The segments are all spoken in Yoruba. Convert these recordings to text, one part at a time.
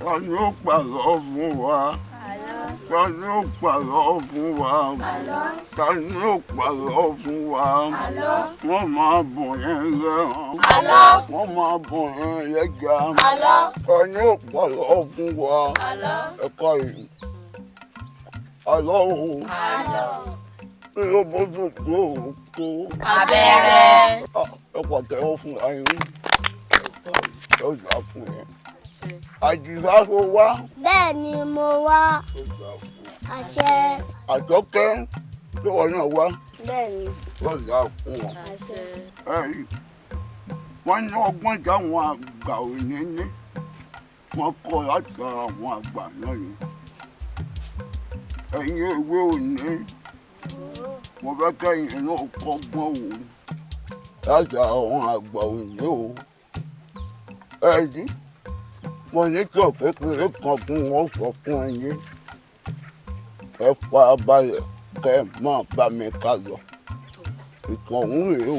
Ta ni ó pàlọ́ fún wa? Ta ni ó pàlọ́ fún wa? Ta ni ó pàlọ́ fún wa? Wọ́n máa bùn yín lẹ́ran. Wọ́n máa bùn yín lẹ́ja. Ta ni ó pàlọ́ fún wa? Ẹ̀ka yìí. Àlọ́ o. Kí ló bójú tó tó? Abẹ́rẹ́. Ẹ pàtẹ́wọ́ fún yín. Ẹ jà fún yín. Àjìfá kò wá. Bẹ́ẹ̀ ni mo wá. Àṣẹ. Àjọkẹ́ tí wọ́n náà wá. Bẹ́ẹ̀ ni. Wọ́n yà fún wọn. Àṣẹ. Wọ́n ní ọgbọ́n táwọn àgbà òní ní. Wọ́n kọ́ láti ara àwọn àgbà náà ni. Ẹ̀yin ewé òní. Mo fẹ́ kẹ́yìn náà kọ́gbọ́n o. Láti ara àwọn àgbà òní o. Ẹ̀yin mo ní kí ọ̀pẹ kékeré kan fún wọn sọ fún ẹ̀yin. Ẹ fara balẹ̀ kẹ́ ẹ máa bá mi ká lọ. Ìtàn ọ̀hún rèé o.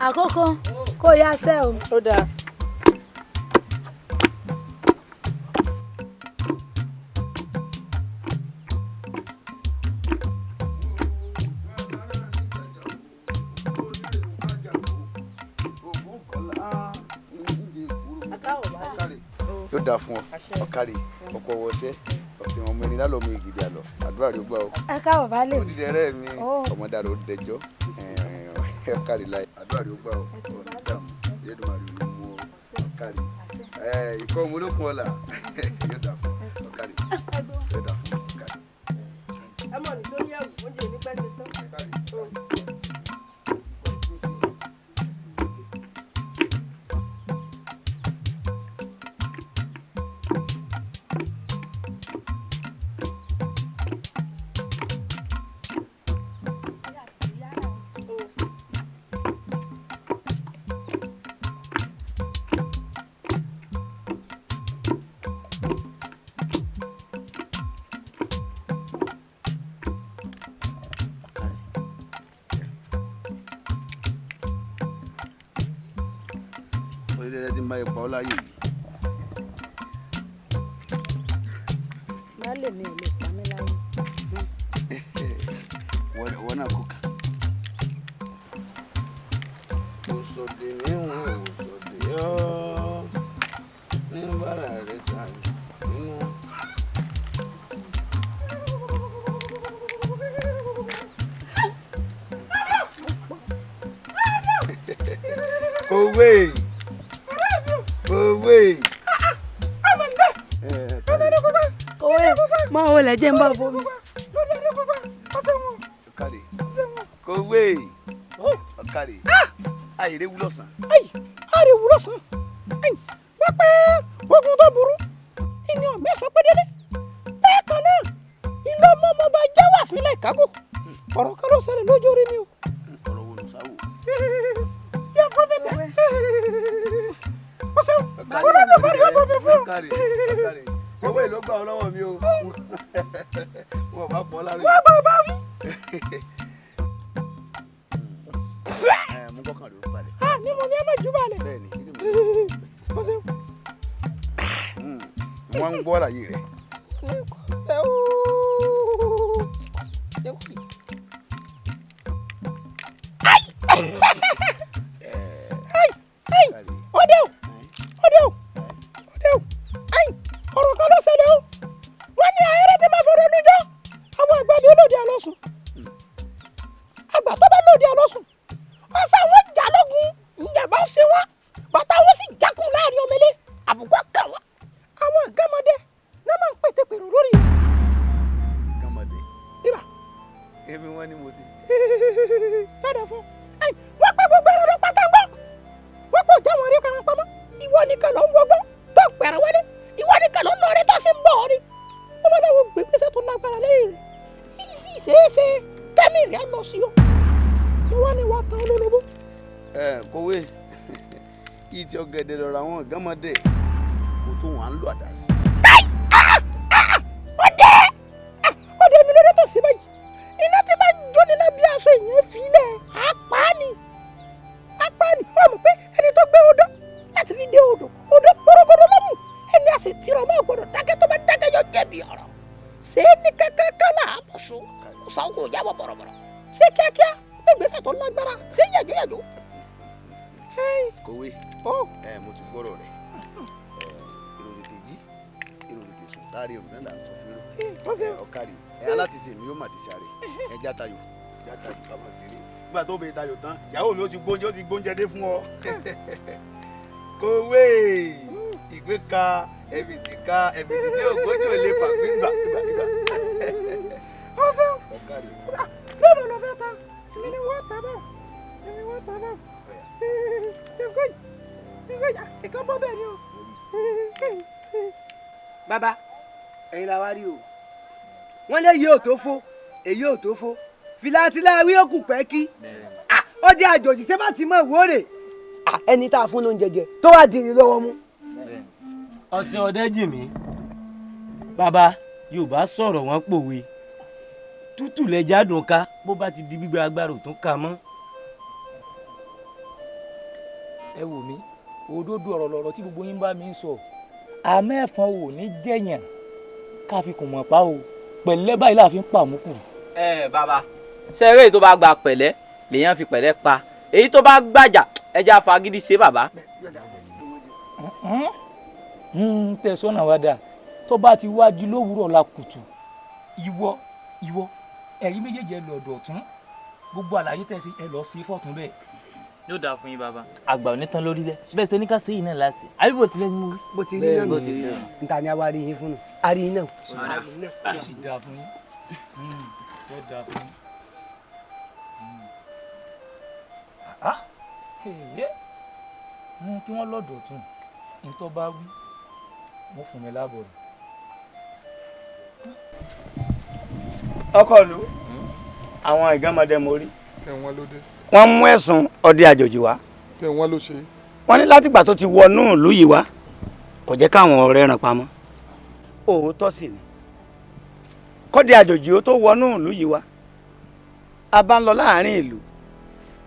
Àkókò kó yá sẹ́ o. Ó dáa. Yóò dáa fún ọ, ọ̀kàrí ọ̀pọ̀ wọ̀ọ́sẹ́ ọ̀sẹ̀ ọmọ ẹni lálọ́ mi ìgìdì àlọ́ àdúrà rẹ̀ gbà ó. Ẹ káwọ̀ bá lè. Odídẹrẹ́ mi ọmọ dára ó dẹjọ́ ọ̀kàrí láì àdúrà rẹ̀ gbà ó ọ̀nà dààmú Elédùmarè ò ní mú ọ ọ̀kàrí ikọ̀ ọmọ olókun ọ̀la yóò dáa fún ọ̀kàrí yóò dáa fún ọ̀kàrí. Ẹ mọ̀ ní sórí ẹ̀wù oúnjẹ ò ní pẹ́ ṣe tán. Odídẹrẹ́ ti ń bá ipa ọ láyé yìí. Baálé mi ò lè pa mí láyé. Wọ́n náà kó kà. Òsòdì níwọ̀n òsòdì ọ́ ní bàrà rẹ̀ sàn nínú. Kòwé. Kòwé. Kòwé máa wọlé jẹ́ ń bá bomi. Ọ̀kàrè. Kòwé. Ọ̀kàrè. Àìrè wúlọ̀ sàn. Àìrè wúlọ̀ sàn. Wọ́n pẹ́ ogun tó burú. Ìní ọ̀mẹ́ sọ pé délé. Bẹ́ẹ̀ kan náà, ìlú ọmọ ọmọ bá jẹ́wọ́ àfilẹ̀ ìkágò. Ọ̀rọ̀ kan ló ṣẹlẹ̀ lójú orí mi o. Ọ̀rọ̀ wo ló sáwò? Jẹ́ fún mi dẹ́. Ó ṣeun, Olódùmarè ọmọ mi fún. Ọ̀kàrè. Ọ̀kàrè. Owó ìlú gbà ọ lọ́wọ́ mi o. Wọ́n bá pọ̀ lára. Wọ́n bá bá wí. Mú kọ́kàn rẹ̀ ó balẹ̀. Ní mo ní ẹ má jù balẹ̀. Bẹ́ẹ̀ni. Ó ṣeun. Wọ́n ń gbọ́ àlàyé rẹ̀. Ọdẹ o, ọdẹ o, ọdẹ o, ọ̀rọ̀ kan ló ṣẹlẹ̀ o. Wọ́n ní ahéré tí máa fọdọ́ níjọ́. Àwọn àgbà mi olóde àlọ́sùn. Àgbà tó bá lóde àlọ́sùn. Wọ́n sá wọn jà lógun, ìjàmbá ń ṣe wọ́n. Bàtà wọn sì jákun láàrin omele. Àbùkù kàn wọ́n. Àwọn àgàmọdé náà máa ń pètè pèrò lórí. Gàmọdé. Ibà. Èmi wọ́n ní mo sí. Dáadáa fún. Wọ́n pẹ́ gbogbo ẹ̀rọ ló pátá ń gbọ́. Wọ́n pọ̀ jáwọn eré kan pamọ́. Ìwọ nìkan ló ń wọgbọ́ tó ń pẹ̀rẹ̀ wọlé. Ìwọ nìkan ló ń lọ rí tó sì ń bọ̀ rí. Wọ́n máa dáwọ́ gbégbèsè tó lágbára lẹ́yìn rẹ̀. Ìsì ṣeéṣe kẹ́mi rẹ̀ lọ sí o. Mo wá ní wàá tán olólobó. Ẹ kòwé ìtì ọ̀gẹ̀dẹ̀ lọ̀rọ̀ àwọn gàmọdé. Kò tó wọn à ń lò àdá sí. Ọdẹ ọdẹ mi lóde tó ṣe báyìí, iná tí bá ń jóni lábẹ́ aṣọ ìyẹn filẹ̀ apá ni wọ́n mọ̀ pé ẹni tó gbé odó láti fi dé odò odò porogodo lọ́mù ẹni a sì tirọ̀ mọ́ gbọ́dọ̀ dákẹ́, tó bá dákẹ́ yóò jẹ̀bi ọ̀rọ̀. Ṣé ní kankan kan là á bọ̀ sùn kó sáwọ́ kó jábọ̀ bọ̀rọ̀bọ̀rọ̀, ṣé kíákíá gbégbèsè tó lágbára, ṣé yàjóyàjó. Kòwé ẹ mo ti gbọ́rọ̀ rẹ̀, èrò tètè jí èrò tètè sùn láàrin òun náà là ń sọ fún èrò ọ̀kadì ẹ aláàtìsí mi yóò mà ti sáré ẹ játayò játayò ká mọ̀ sí rí nígbà tó bẹ tayò tán ìyàwó mi ó ti gbóúnjẹ dé fún ọ. Kòwé ìgbé ka ẹbìtì ka ẹbìtì ní ògbójú ò lè fà gbígbà gbígbà. Ọ̀sẹ̀ lọ́dọ̀ lọ fẹ́ ta èmi ni wọ́n ta bá èmi wọ́n ta bá ìkan bọ́ bẹ́ẹ̀ ni o. Bàbá ẹ̀yin la wá rí o, wọ́n lé èyí ò tó fó èyí ò tó fó filatilá wí òkú pẹ́ kí ọdẹ àjòjì ṣé bá ti mọ ìwóore ẹni tá a fún lóúnjẹ jẹ tó wá di ní lọ́wọ́ mú. Ọ̀sìn ọdẹ jì mí bàbá, Yorùbá sọ̀rọ̀ wọ́n pòwe tútù lẹja dùn ká, bó bá ti di gbígbẹ agbára ò tún ká mọ́. Ẹ wò mí, òdodo ọ̀rọ̀ lọ̀rọ̀ tí gbogbo yín bá mi ń sọ, àmọ́ ẹ̀fọn ò ní jẹ̀yàn ká fi kùn mọ̀ pa o, pẹ̀lẹ́ báyìí la fi ń pàmùkù. Ẹ bàbá, ṣe eré tó bá gba pẹ̀lẹ́ lèèyàn fi pẹ̀lẹ́ pa, èyí tó bá gbàjà ẹja fagídí ṣe bàbá. Tẹ̀sán wa dáa, tó bá ti wájú lówùúrọ̀ la kùtù, ìwọ ìwọ ẹ̀yin méjèèjì ẹ lọ ọ̀dọ̀ ọ̀tún, gbogbo àlàyé tẹ̀sí ẹ lọ sí fọ̀tún bẹ́ẹ̀. Yóò dáa fún yín bàbá. Àgbà ò ní tán lórí rẹ, bẹ́ẹ̀ ṣe ní ká ṣe yìí náà láṣẹ àbí bó tilẹ̀ ní mo wí. Bó ti rí náà nù níta ni a wá rí yín fún un, a rí yín náà. Ó sì dáa fún yín, ó dáa fún yín. Kí wọ́n lọ́dọ̀ tún ní tó bá wí wọ́n fún mi lábọ̀ rẹ̀. Ọkọ ìlú àwọn ìgánmọdé mo rí. Wọ́n mú ẹ̀sùn ọdẹ àjòjì wá. Wọ́n ló ṣe. Wọ́n ní látìgbà tó ti wọnú ìlú yìí wá kò jẹ́ káwọn ọ̀rẹ́ ràn pamọ́. Òótọ́ sì ni kọ́dẹ àjòjì ó tó wọnú ìlú yìí wá, a bá ń lọ láàrin ìlú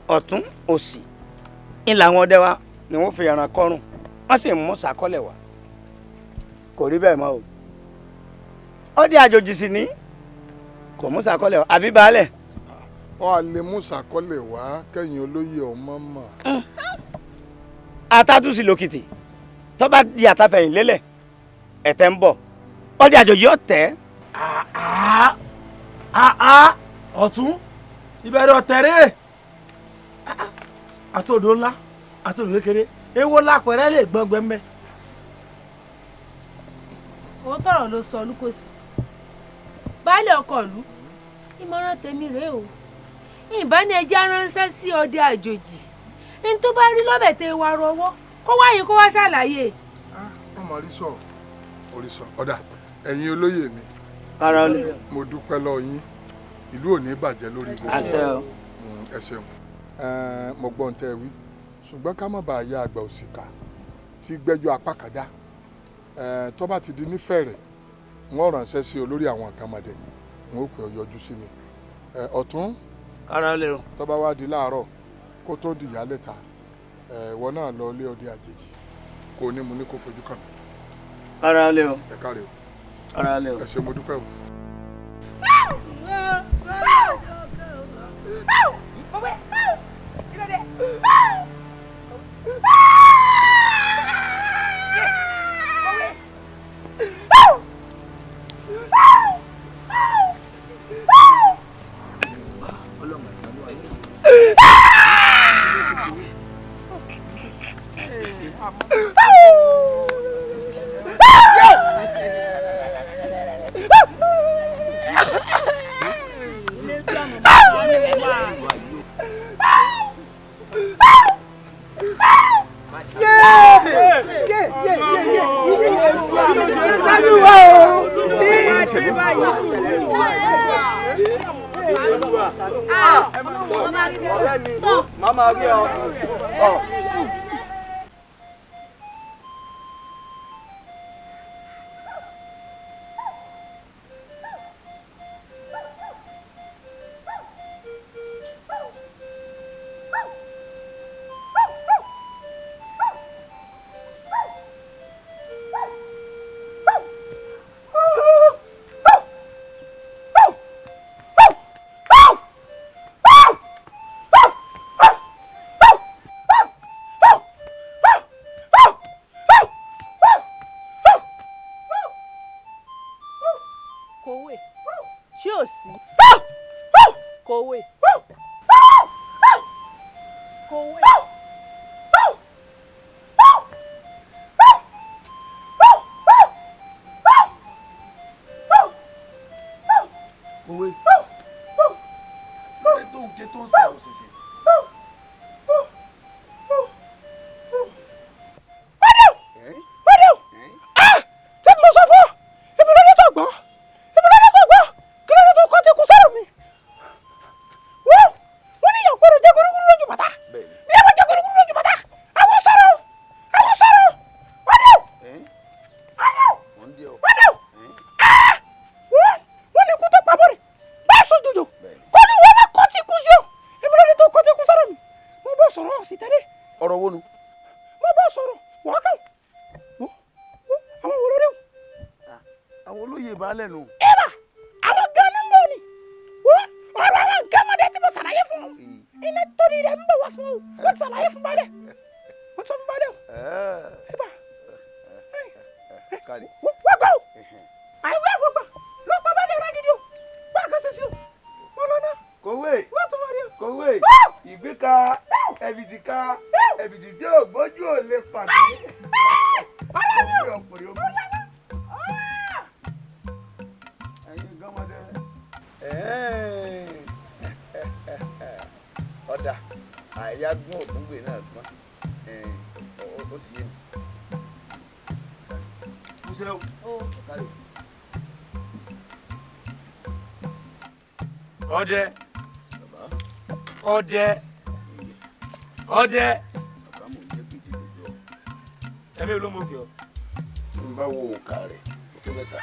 ọ̀tún òsì ń làwọn ọdẹ wa ni wọ́n fi ẹran kọ́rùn, wọ́n sì mú sàkọ́lẹ̀ wá. Kò rí bẹ́ẹ̀ mọ́ o, ọdẹ àjòjì sì ní kò mú sàkọ́lẹ̀ wá àbí baálẹ̀. Ọ à lè mú sàkọ́lẹ̀ wá kẹ́yìn olóyè ọmọ mọ̀. Atátúnṣe lókìtì tó bá di àtàfẹ̀yìn lélẹ̀ ẹ̀tẹ̀ ń bọ̀, ọdẹ àjòjì ọ̀tẹ̀. Ọ̀tún ìbẹ̀rẹ̀ ọ̀tẹ̀rẹ̀ àtòdó ńlá àtòdó kékeré èwo lápẹ̀rẹ̀ lè gbọ́ngbẹ́ mẹ́. Òótọ́ ọ̀rọ̀ ló sọ Olúkòsì, baálé ọkọ ìlú, ìmọ̀ràn tèmi rèé o, ìbá ní ẹjẹ́ aránṣẹ́ sí ọdẹ àjòjì ní tó bá rí lọ́bẹ̀ tẹ wá rọwọ́ kó wáyé kó wá ṣàlàyé. Wọ́n mọ orísọ orísọ ọ̀dà ẹ̀yin olóyè mi, mo dúpẹ́ lọ́wọ́ yín, ìlú ò ní bàjẹ́ lórí gbogbo ẹ ṣeun. Mo gbọ́ ohun tẹ́ ẹ wí, ṣùgbọ́n ká má bàa ya àgbà òṣìkà tí gbẹ́jọ́ apá kan dá, tó bá ti di nífẹ̀ẹ́rẹ̀ wọ́n ránṣẹ́ sí olórí àwọn àkàmọ̀dé, wọn ò pè ọ́ yọjú sí mi. Ọ̀tún tó bá wá di láàárọ̀ kó tó di ìyálẹ̀ta, ìwọ náà lọ ilé ọdẹ àjèjì kò ní mo ní kó fojú kàn mí. Ẹ káre o, ẹ ṣé mo dúpẹ́ o. Ṣé ò sí? Kòwé. Kòwé. Kòwé. Lórí tó ń ké tó ń sẹ́ òṣèṣe. Ọ̀rọ̀ wo nu. Mo bá sọ̀rọ̀ wọ́n kàn wọ́n àwọn wo ló dé o. Àwọn olóyè baálẹ̀ nù. Ẹ̀bà àwọn gan-an ń bọ̀ ni wọ́n ọ̀rọ̀ àwọn gánmọ́dé tí mo ṣàlàyé fún ọ iná torí rẹ̀ ń bọ̀ wá fún ọ wọ́n ti ṣàlàyé fún baálẹ̀ wọ́n ti sọ fún baálẹ̀ o. Ẹ̀bà wọ́n gbọ́ o àìwé àfọ̀gbà ló pa baálẹ̀ rẹ̀ gidi o wọ́n kàn ṣe sí o wọ́n lọ náà. Kòwé wọ́n tún wọ́n rí o. Kòwé ìgbéka ẹ̀bìtì ká ẹ̀bìtì tí ò gbójú ò lè pàdé. Ẹ̀yin gánmọ́dé. Ọ̀dà àyágún ògúngbè náà gbọ́n ó ti yé mi. Kúṣẹ́ o. Ọdẹ ọdẹ ọdẹ ẹ̀mí olómọkè ọ. Tí n bá wo òǹkà rẹ̀ ó tó mẹ́ta.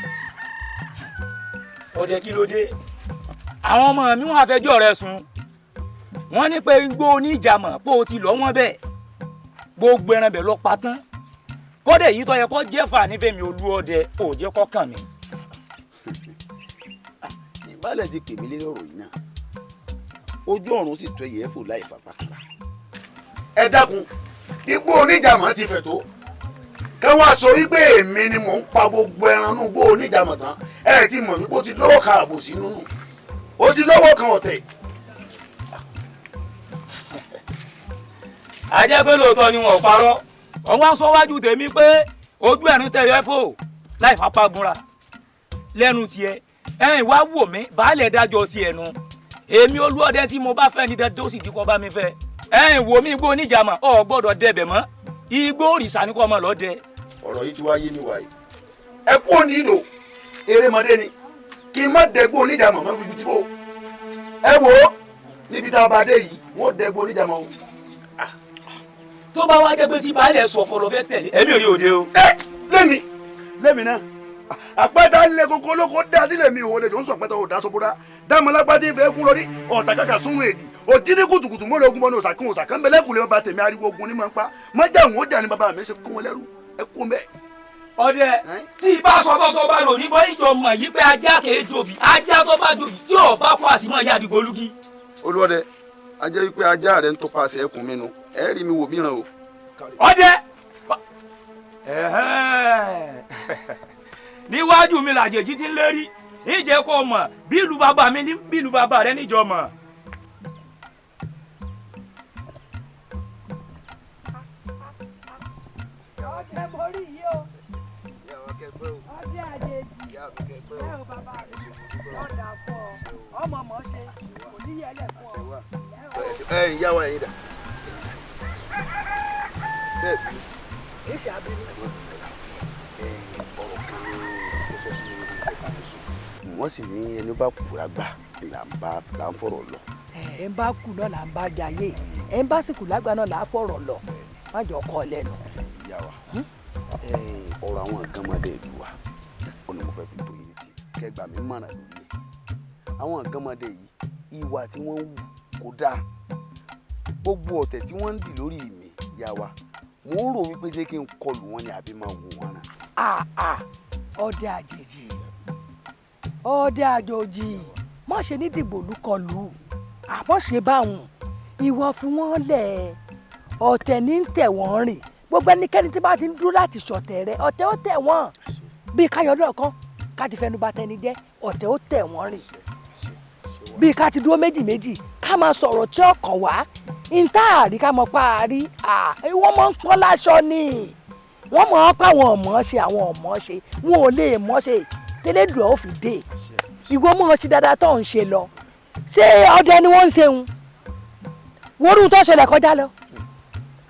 Ọdẹ kí ló dé? Àwọn ọmọ mi wọ́n afẹjọ́ rẹ̀ sùn. Wọ́n ní pé igbó oníjàmọ̀ pé o ti lọ wọ́n bẹ́ẹ̀. Gbogbo ẹran bẹ̀ lọ pa tán. Kódà èyí tó yẹ kó jẹ́ fà nífẹ̀ẹ́ mi olú ọdẹ ò jẹ́ kó kàn mí. Ìbálẹ̀ ti pè mí lérí ọ̀rọ̀ yìí náà. Ojú ọ̀run sì tó ẹyẹ fò láì fapá kara. Ẹ dákun, igbó oníjàmọ̀ ti fẹ̀ tó. Káwọn aṣọ wípé èmi ni mò ń pa gbogbo ẹran inú igbó oníjàmọ̀ tán. Ẹ ti mọ̀ wípé ó ti lọ́wọ́ kan àbòsí nínú. Ó ti lọ́wọ́ kan ọ̀tẹ̀. A jẹ́ pé lóòótọ́ ni wọn ò parọ́. Wọ́n wá sọ wájú tèmi pé ojú ẹ̀rín tẹ̀yẹ fò láì fapá gúnra lẹ́nu tiẹ̀. Ẹ̀yin wá wò mí baálẹ̀ dájọ́ tiẹ̀ nu. Èmi olúọdẹ tí mo bá fẹ́ ni dandan ó sì di kọ́ bá mi fẹ́. Ẹ̀yin wò mí igbó oníjàmọ̀ ọ̀ gbọ́dọ̀ dẹbẹ̀ mọ́. Igbó òrìṣà ni kò mọ̀ lọ́dẹ. Ọ̀rọ̀ yìí ti wá yé mi wáyé. Ẹ kú òní ìlò erémọdé ni kí n má dẹgbó oníjàmọ̀ mọ́ níbi tí mo. Ẹ wò ó níbi tá a bá dé yìí wọ́n dẹgbó oníjàmọ̀ o. Tó bá wá jẹ́ pé tí baálẹ̀ sọ fọlọ́ fẹ́ tẹ̀lé ẹ̀mí ò rí òde o. Ẹ lẹ́mi lẹ́mi náà àpẹta lé koko lóko dá sílẹ̀ mi òun lè tó ń sọ pẹ́tọ́ òdà sọ́búrá dámọ́lápàdé ìfẹ́ kún lórí ọ̀tà kàkà súnmọ́ èdè òjì ní kùtùkùtù mọ́lẹ̀ ogun bọ́nu òsàkún òsàkán bẹ́lẹ́kùn lè ba tèmi ariwo ogun ní máa ń pa mọ́jà òun ó jà ní bàbá mi ṣe kún wọn lẹ́rú ẹ kún bẹ́ẹ̀. Ọdẹ tí ibà sọ tó bá lò níbọ̀ ìjọ mọ̀ yí pé ajá kìí jòbí ajá tó bá jòbí tí ò bá kó àsìmọ́ ìyá àdìgbò olúgi. Olúọdẹ a jẹ́ wípé ajá rẹ̀ ń tọpasẹ̀ ẹkùn mi nu ẹ rí mi wò bí ràn o. Ọdẹ níwájú mi làjèjì ti ń lérí ìjẹ́ kó mọ̀ bí ìlú bàbá mi ní bí ìlú bàbá rẹ níjọ mọ̀. Ọdẹ mo rí yìí o. Ọdẹ àjèjì. Ẹ ò bàbá mi. Ọ̀dà fún ọ. Ọmọ mọ̀ ṣe. Kò ní yẹlẹ̀ fún ọ. Ẹ ìyá wa ẹ̀yin dà. Sẹ́ẹ̀bì. Èsì àbínú. Ọ̀rọ̀ kan ló sọ sí mi lórí ìfẹ́ mi sùn. Wọ́n sì ní ẹni bá kúra gbà là ń fọ̀rọ̀ lọ. Ẹ ń bá kú náà là ń bá jayé. Ẹ ń bá sì kú lágbà náà là á fọ̀rọ̀ lọ. Má jọ kọ́ ọ lẹ́nu. Ìyá wa ọ̀rọ̀ àwọn nǹkan mọ́dé ìlú wa ó ní mo fẹ́ fi tó yín létí kẹgbà mi mọ̀ràn lórí ẹ̀. Àwọn nǹkan mọ́dé yìí ìwà tí wọ́n ń wù kò dáa. Gbogbo ọ̀tẹ̀ tí wọ́n ń dì lórí mi ìyá wa mo ń rò wípé ṣé kí n kọlù wọn ni àbí máa wò wọn rán. Ọdẹ àjèjì ọdẹ àjòjì má ṣe ní dìgbò lúkọlù àmọ́ ṣe báwọn ìwọ fi wọ́n lẹ̀ ọ̀tẹ̀ ní ń tẹ̀ wọ́n rìn gbogbo ẹnikẹ́ni tí bá ti ń dúró láti ṣọ̀tẹ̀ rẹ ọ̀tẹ̀ ó tẹ̀ wọ́n bíi káyọ̀ lọ́ọ̀kan ká ti fẹnu bà tẹni jẹ́ ọ̀tẹ̀ ó tẹ̀ wọ́n rìn Bíi ká ti dúró méjì méjì ká máa sọ̀rọ̀ tí ọkàn wá ń tá àrí ká mọ̀ pa àrí, wọ́n máa ń pọ́n láṣọ ni. Wọ́n mọ̀ ọ́ pé àwọn ọ̀mọ́ ṣe, àwọn ọ̀mọ́ ṣe, wọn ò lè mọ́ ṣe tẹ́lẹ̀dùn ọ̀ fi dé. Ìwọ mọ̀ ọ́ ṣe dáadáa tó ń ṣe lọ. Ṣé ọdẹ ni wọ́n ń ṣe ń? Wọ́n tó ṣẹlẹ̀ kọjá lọ.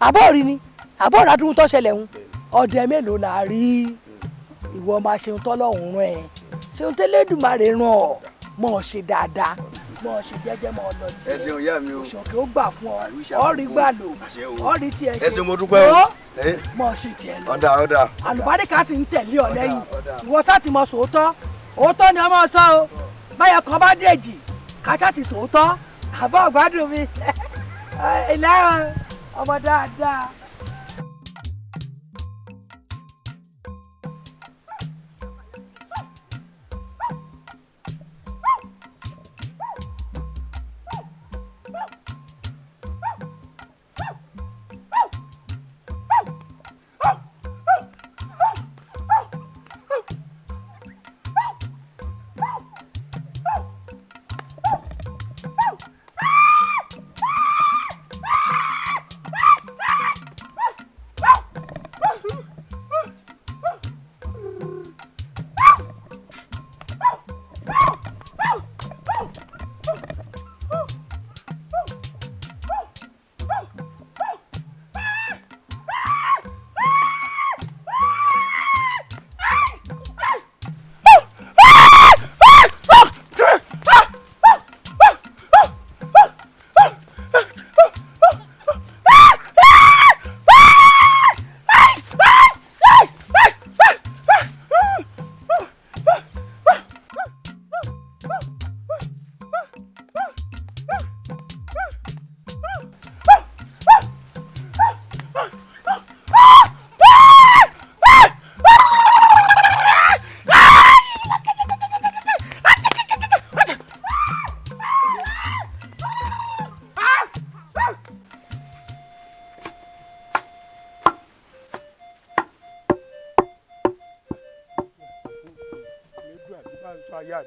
Àbọ̀ rí ni, àbọ̀ ràdúrú tó ṣẹlẹ̀ ń. Ọdẹ mélòó la rí? Ìwọ máa ṣeun tọ́lọ́hún rán ẹ. Ṣeun tẹ́lẹ̀dùmarè rán ọ, mọ̀ ọ́ ṣe dáadáa, mọ̀ ọ́ ṣe jẹ́jẹ́, mọ̀ ọ́ lọ sí. Ẹ ṣeun ìyá mi o. Òṣòkè ó gbà fún ọ, ọ rí gbà lò, ọ rí tiẹ̀ ṣe. Ẹ ṣeun mo dúpẹ́ o. Mọ̀ ọ́ ṣe tiẹ̀ lọ. Ọ̀dà ọ̀dà. Àlùbáríkà sì ń tẹ̀lé ọ lẹ́yìn. Ìwọ sá ti mọ sòótọ́, òótọ́ ni ọmọ sọ o. Báyọ̀ kan bá dèjì, kàṣà ti sòótọ́, àbọ̀ ọ̀gbádùn mi. Ilé ọmọ dáadáa.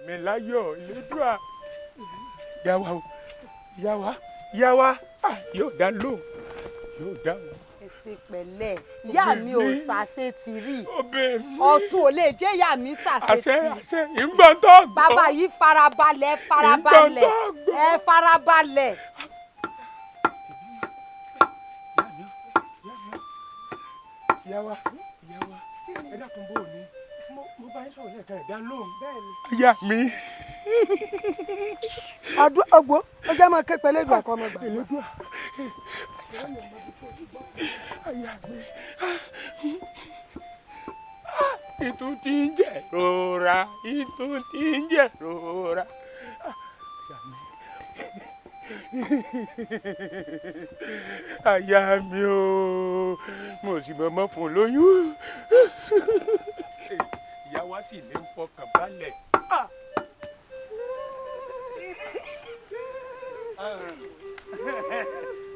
Mi láyọ̀ Elédùà, yàwá o, yàwá yàwá, yóò dá lóhùn, yóò dá o. Ẹ ṣe pẹ̀lẹ́, ìyá mi ò ṣàṣe ti rí, Ọ̀ṣun ò lè jẹ́ ìyá mi ṣàṣe ti. Àṣẹ àṣẹ ìgbọ̀n tó gbọ́. Bàbá yìí farabalẹ̀ farabalẹ̀ ẹ farabalẹ̀. Yàwá yàwá, ẹ dákun bò ní mo bá yín sọ̀rọ̀ lẹ́ẹ̀kan ẹ̀dá lóhùn. Ìyá mi. Ọgbọ́n ó jẹ́ máa ké pẹ̀lú èdè àkọ́mọ gbà. Ìtú tí ń jẹ rora, ìtú tí ń jẹ rora. Àyà mi o, mo sì mọ̀mọ́ fún lóyún. Ìyá wa sì ní fọkàn balẹ̀.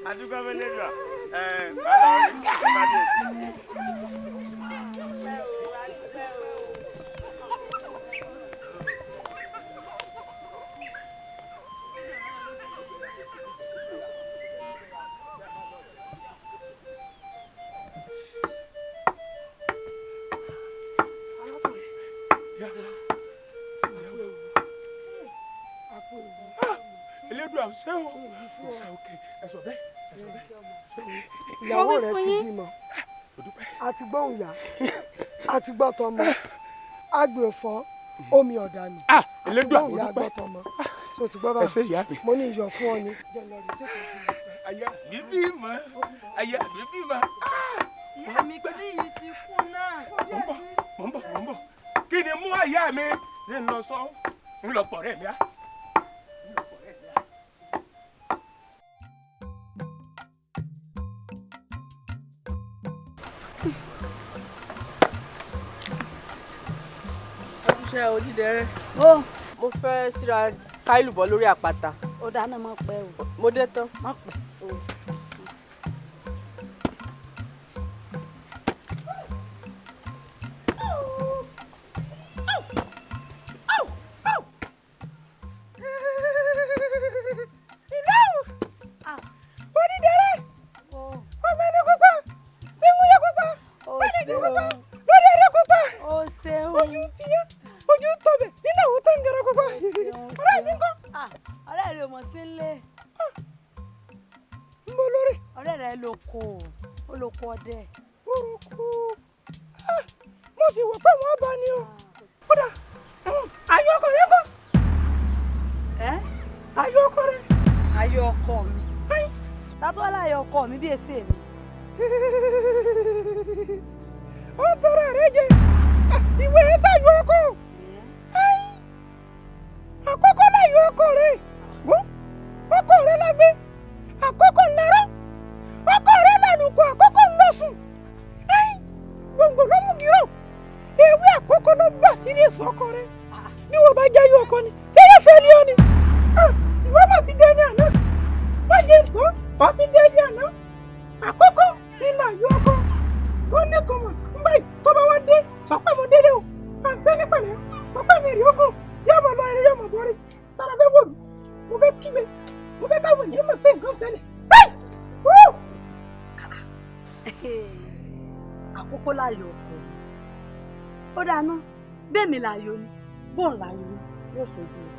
Adúgbò fẹlẹ́dùà ẹ bàbá mi. Elédùà ṣé o ṣe òkè ẹsọ bẹ́ẹ̀ ẹsọ bẹ́ẹ̀. Ìyàwó rẹ ti bímọ, a ti gbóhùn yá, a ti gbọ́ tọmọ, agbèfọ́ omi ọ̀dànù, a ti gbóhùn yá gbọ́ tọmọ, tó ti gbọ́ báyìí, mo ní iyọ̀ fún ọ ni. Aya mi bímọ, aya mi bímọ. Ìyá mi kí ni yìí ti kú náà. Mò ń bọ̀, mò ń bọ̀, kí ni mú àyà mi ní lọ sọ ń lọ pọ̀ rẹ̀ mi á. Ṣé Odídẹrẹ́? Mo fẹ́ síra káìlù bọ́ lórí àpáta. Ó dáná mọ́ pẹ́ o. Mo dé tán. Má pẹ́ o. Ọ̀rẹ́ rẹ ò mọ̀ sí nílé. Ń bọ̀ lórí. Ọ̀rẹ́ rẹ ló kó o ló kó ọdẹ. Orúkú mo sì wò pé wọ́n bá ní o. Kódà ayọ̀ ọkọ rẹ kọ́. Ayọ̀ ọkọ rẹ. Ayọ̀ ọkọ mi. Tátọ́ láyọ̀ ọkọ mi bí èsì èmi. Ó tọrọ rẹ jẹ ìwé ṣàyọ̀ ọkọ. Àkókò láyọ̀ ọkọ rẹ. Ọkọ rẹ lágbé àkókò ńlárọ ọkọ rẹ lálùkọ àkókò ńlọsùn. Gbòǹgbò ló mú gírò ewé àkókò ló bà sí ní èso ọkọ rẹ. Bí wọ́n bá jẹ́ yóò ọkọ ni ṣé yóò fẹ́ ní ọ ni? Ìwọ mà ti dé ní àná. Wọ́n jẹ́ nǹkan ọ ti dé ní àná. Àkókò ìlà yóò ọkọ ó ní tọmọ nbà yìí tó bá wá dé sọ pé mo délé o. À ń sẹ́ ní pẹ̀lẹ́ sọ pé mi rí ogun yóò mọ̀ lọ eré yóò mọ̀ bọ́rí. Tara fẹ́ wò mí mo fẹ́ kígbe mo fẹ́ káwọn èèyàn mọ̀ pé nǹkan ṣẹlẹ̀. Àkókò láyọ̀ ọkọ mi. Ó dáná bẹ́ẹ̀ mi láyọ̀ ni bóun láyọ̀ ni yóò sojú rẹ̀.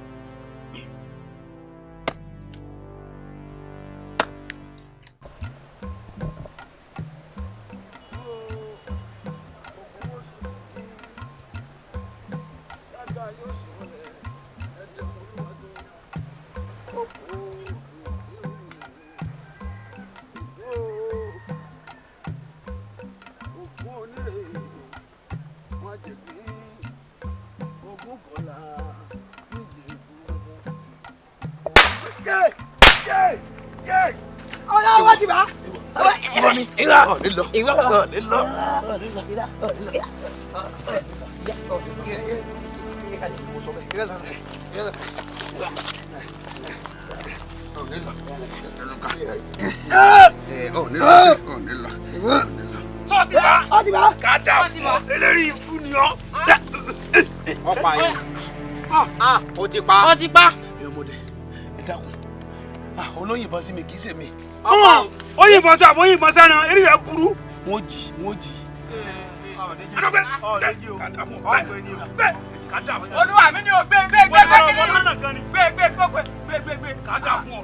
Ọ̀pá yìí. Ó ti pa. Ó ti pa. Ẹ ọmọdé, ẹ dákun. Olóyìnbọn sí mi kì í ṣe mi. Ó yìnbọn sí àbó yìnbọn sẹ́ran, eré rẹ̀ burú. Wọ́n jì, wọ́n jì. Olúwa mi ni o gbé gbé gbé gbé gbé gbé gbé gbé gbé gbé kàdà fún ọ.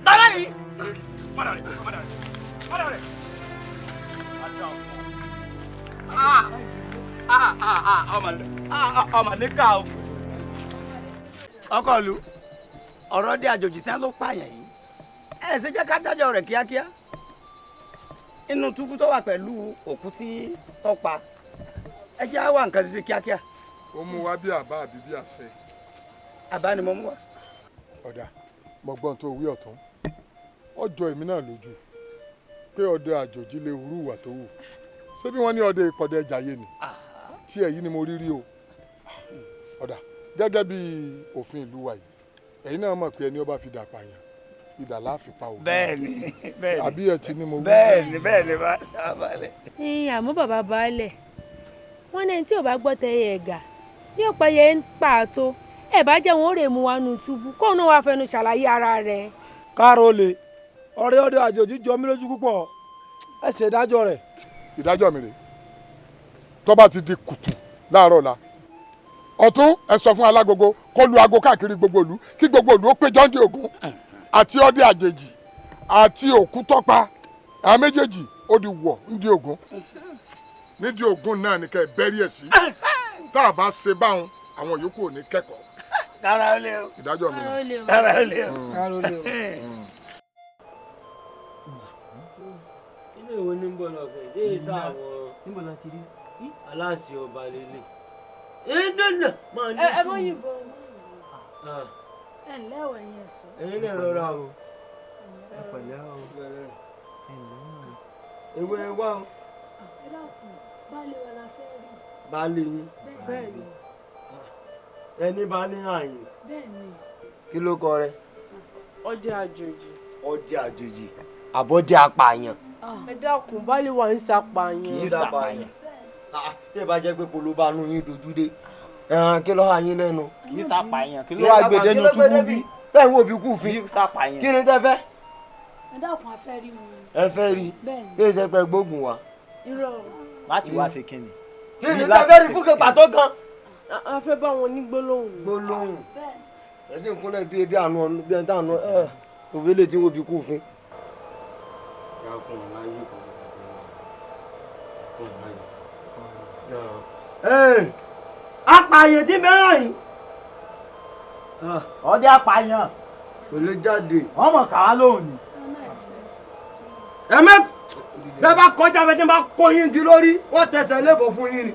Bàbá yìí. Ọmọ níkà o. Ọkọ ìlú, ọ̀rọ̀ dé àjòjì tí wọ́n ló pààyàn yìí. Ẹ ṣe jẹ́ ká dájọ́ rẹ̀ kíákíá. Inú túbú tó wà pẹ̀lú òkú tí tó pa. Ẹ jẹ́ á wá nǹkan ṣe kíákíá. Ó mú wá bí àbá àbí bí àṣẹ. Àbá ni mo mú wá. Ọ̀dà, mo gbọ́n tó wí ọ̀tún. Ó jọ èmi náà lójú pé ọdẹ àjòjì lè hurú ìwà tó wù. Ṣé bí wọ́n ní ọdẹ ìpọ̀dẹ jàyè ni? Tí èyí ni mo rí rí o. Ọ̀dà, gẹ́gẹ́ bí òfin ìlú wa yìí, ẹ̀yin náà mọ̀ pé ẹni ó bá fi dà pààyàn, idà la fi pa òun. Bẹ́ẹ̀ni, bẹ́ẹ̀ni. Àbí ẹ ti ní mo wí. Bẹ́ẹ̀ni, bẹ́ẹ̀ni baálẹ̀. Àmọ́ bàbá baálẹ̀, wọ́n ní ẹni tí ò bá gbọ́ tẹ ẹ̀gà ní ọ̀pẹ yẹn ń pààtó ẹ̀ bá jẹ́ wọn ó rè mú wa nù túbú kóun náà wàá fẹnu ṣàlàyé ara rẹ̀. Káàró lè ọ̀rẹ́ ọdẹ àjòjì jọ mí lójú púpọ̀, ẹ ṣe ìdájọ́ rẹ̀. Ìdájọ́ mi rèé, tó bá ti di kùtù láàárọ̀ la ọ̀tún ẹ sọ fún alágogo kó lu aago káàkiri gbogbo ìlú kí gbogbo ìlú ó pé jọ́ndé ògún àti ọdẹ àjèjì àti òkú tọ́pa àwọn méjèèjì ó di wọ̀ nídìí ògún nídìí ògún náà ni kẹ́ ẹ bẹ́rí ẹ̀ sí tá a bá ṣe báwọn àwọn yòókù ò ní kẹ́kọ̀ọ́. Kára ó lé o. Ìdájọ́ mi nù. Kára ó lé o. Kára ó lé o. Ilé ìwé ní bọ̀ lọ́kàn ìdí ìsá àwọn níbo la ti rí aláṣẹ ọba lélẹ̀. Ẹ máa ní ẹ mọ sùúrù. yìnbọn. Ẹ ǹlẹ́ o ẹ̀yin ẹ̀sọ́. Ẹ̀yin náà rọra o. Ẹ pẹ̀lẹ́ o. Ẹ ǹlẹ́ o. Ewé wá o. Ẹ dákun, baálé wa la fẹ́ rí. Baálé yín. Bẹ́ẹ̀ni. Ẹni baálé àyìn. Bẹ́ẹ̀ni. Kí ló kọ rẹ? Ọdẹ àjòjì. Ọdẹ àjòjì. Àbọ̀dé apààyàn. Ẹ dákun, baálé wa ń ṣàpàyàn. Kì í ṣàpàyàn. Tí ẹ bá jẹ́ pé koloba nu yín dojú dé, ẹran kí ló há yín lẹ́nu? Kì í ṣàpàyàn. Kí ló wá gbèdé nu túbú bí? Bẹ́ẹ̀ wo bí kú fi. Kì í ṣàpàyàn. Kí ni tẹ́ fẹ́? Ẹ Ẹ dákun, a fẹ́ rí wọn. Ẹ fẹ́ rí? Kí ẹ ṣe pé gbógun wa. Irọ́. Láti wá ṣe kíni. Kí ni ẹ fẹ́ rí fún kan pàtó gan. A fẹ́ bá wọn ní gbólóhùn. Gbólóhùn. Ẹ sì ń kúnlẹ̀ bí ebi àánú ọ̀nù bí ẹni tá àánú ẹ̀ òwe lè tí wọ́n fi kú fún. Apààyàn tí mẹ́ràn yìí. Ọdẹ apààyàn. Kò lè jáde. Wọ́n mọ̀ káwá lóhùn ni. Ẹ mẹ́ bẹ́ẹ̀ bá kọjá bẹ́ẹ̀ tí wọ́n bá kó yín di lórí wọ́n tẹsẹ̀ lébò fún yín ni.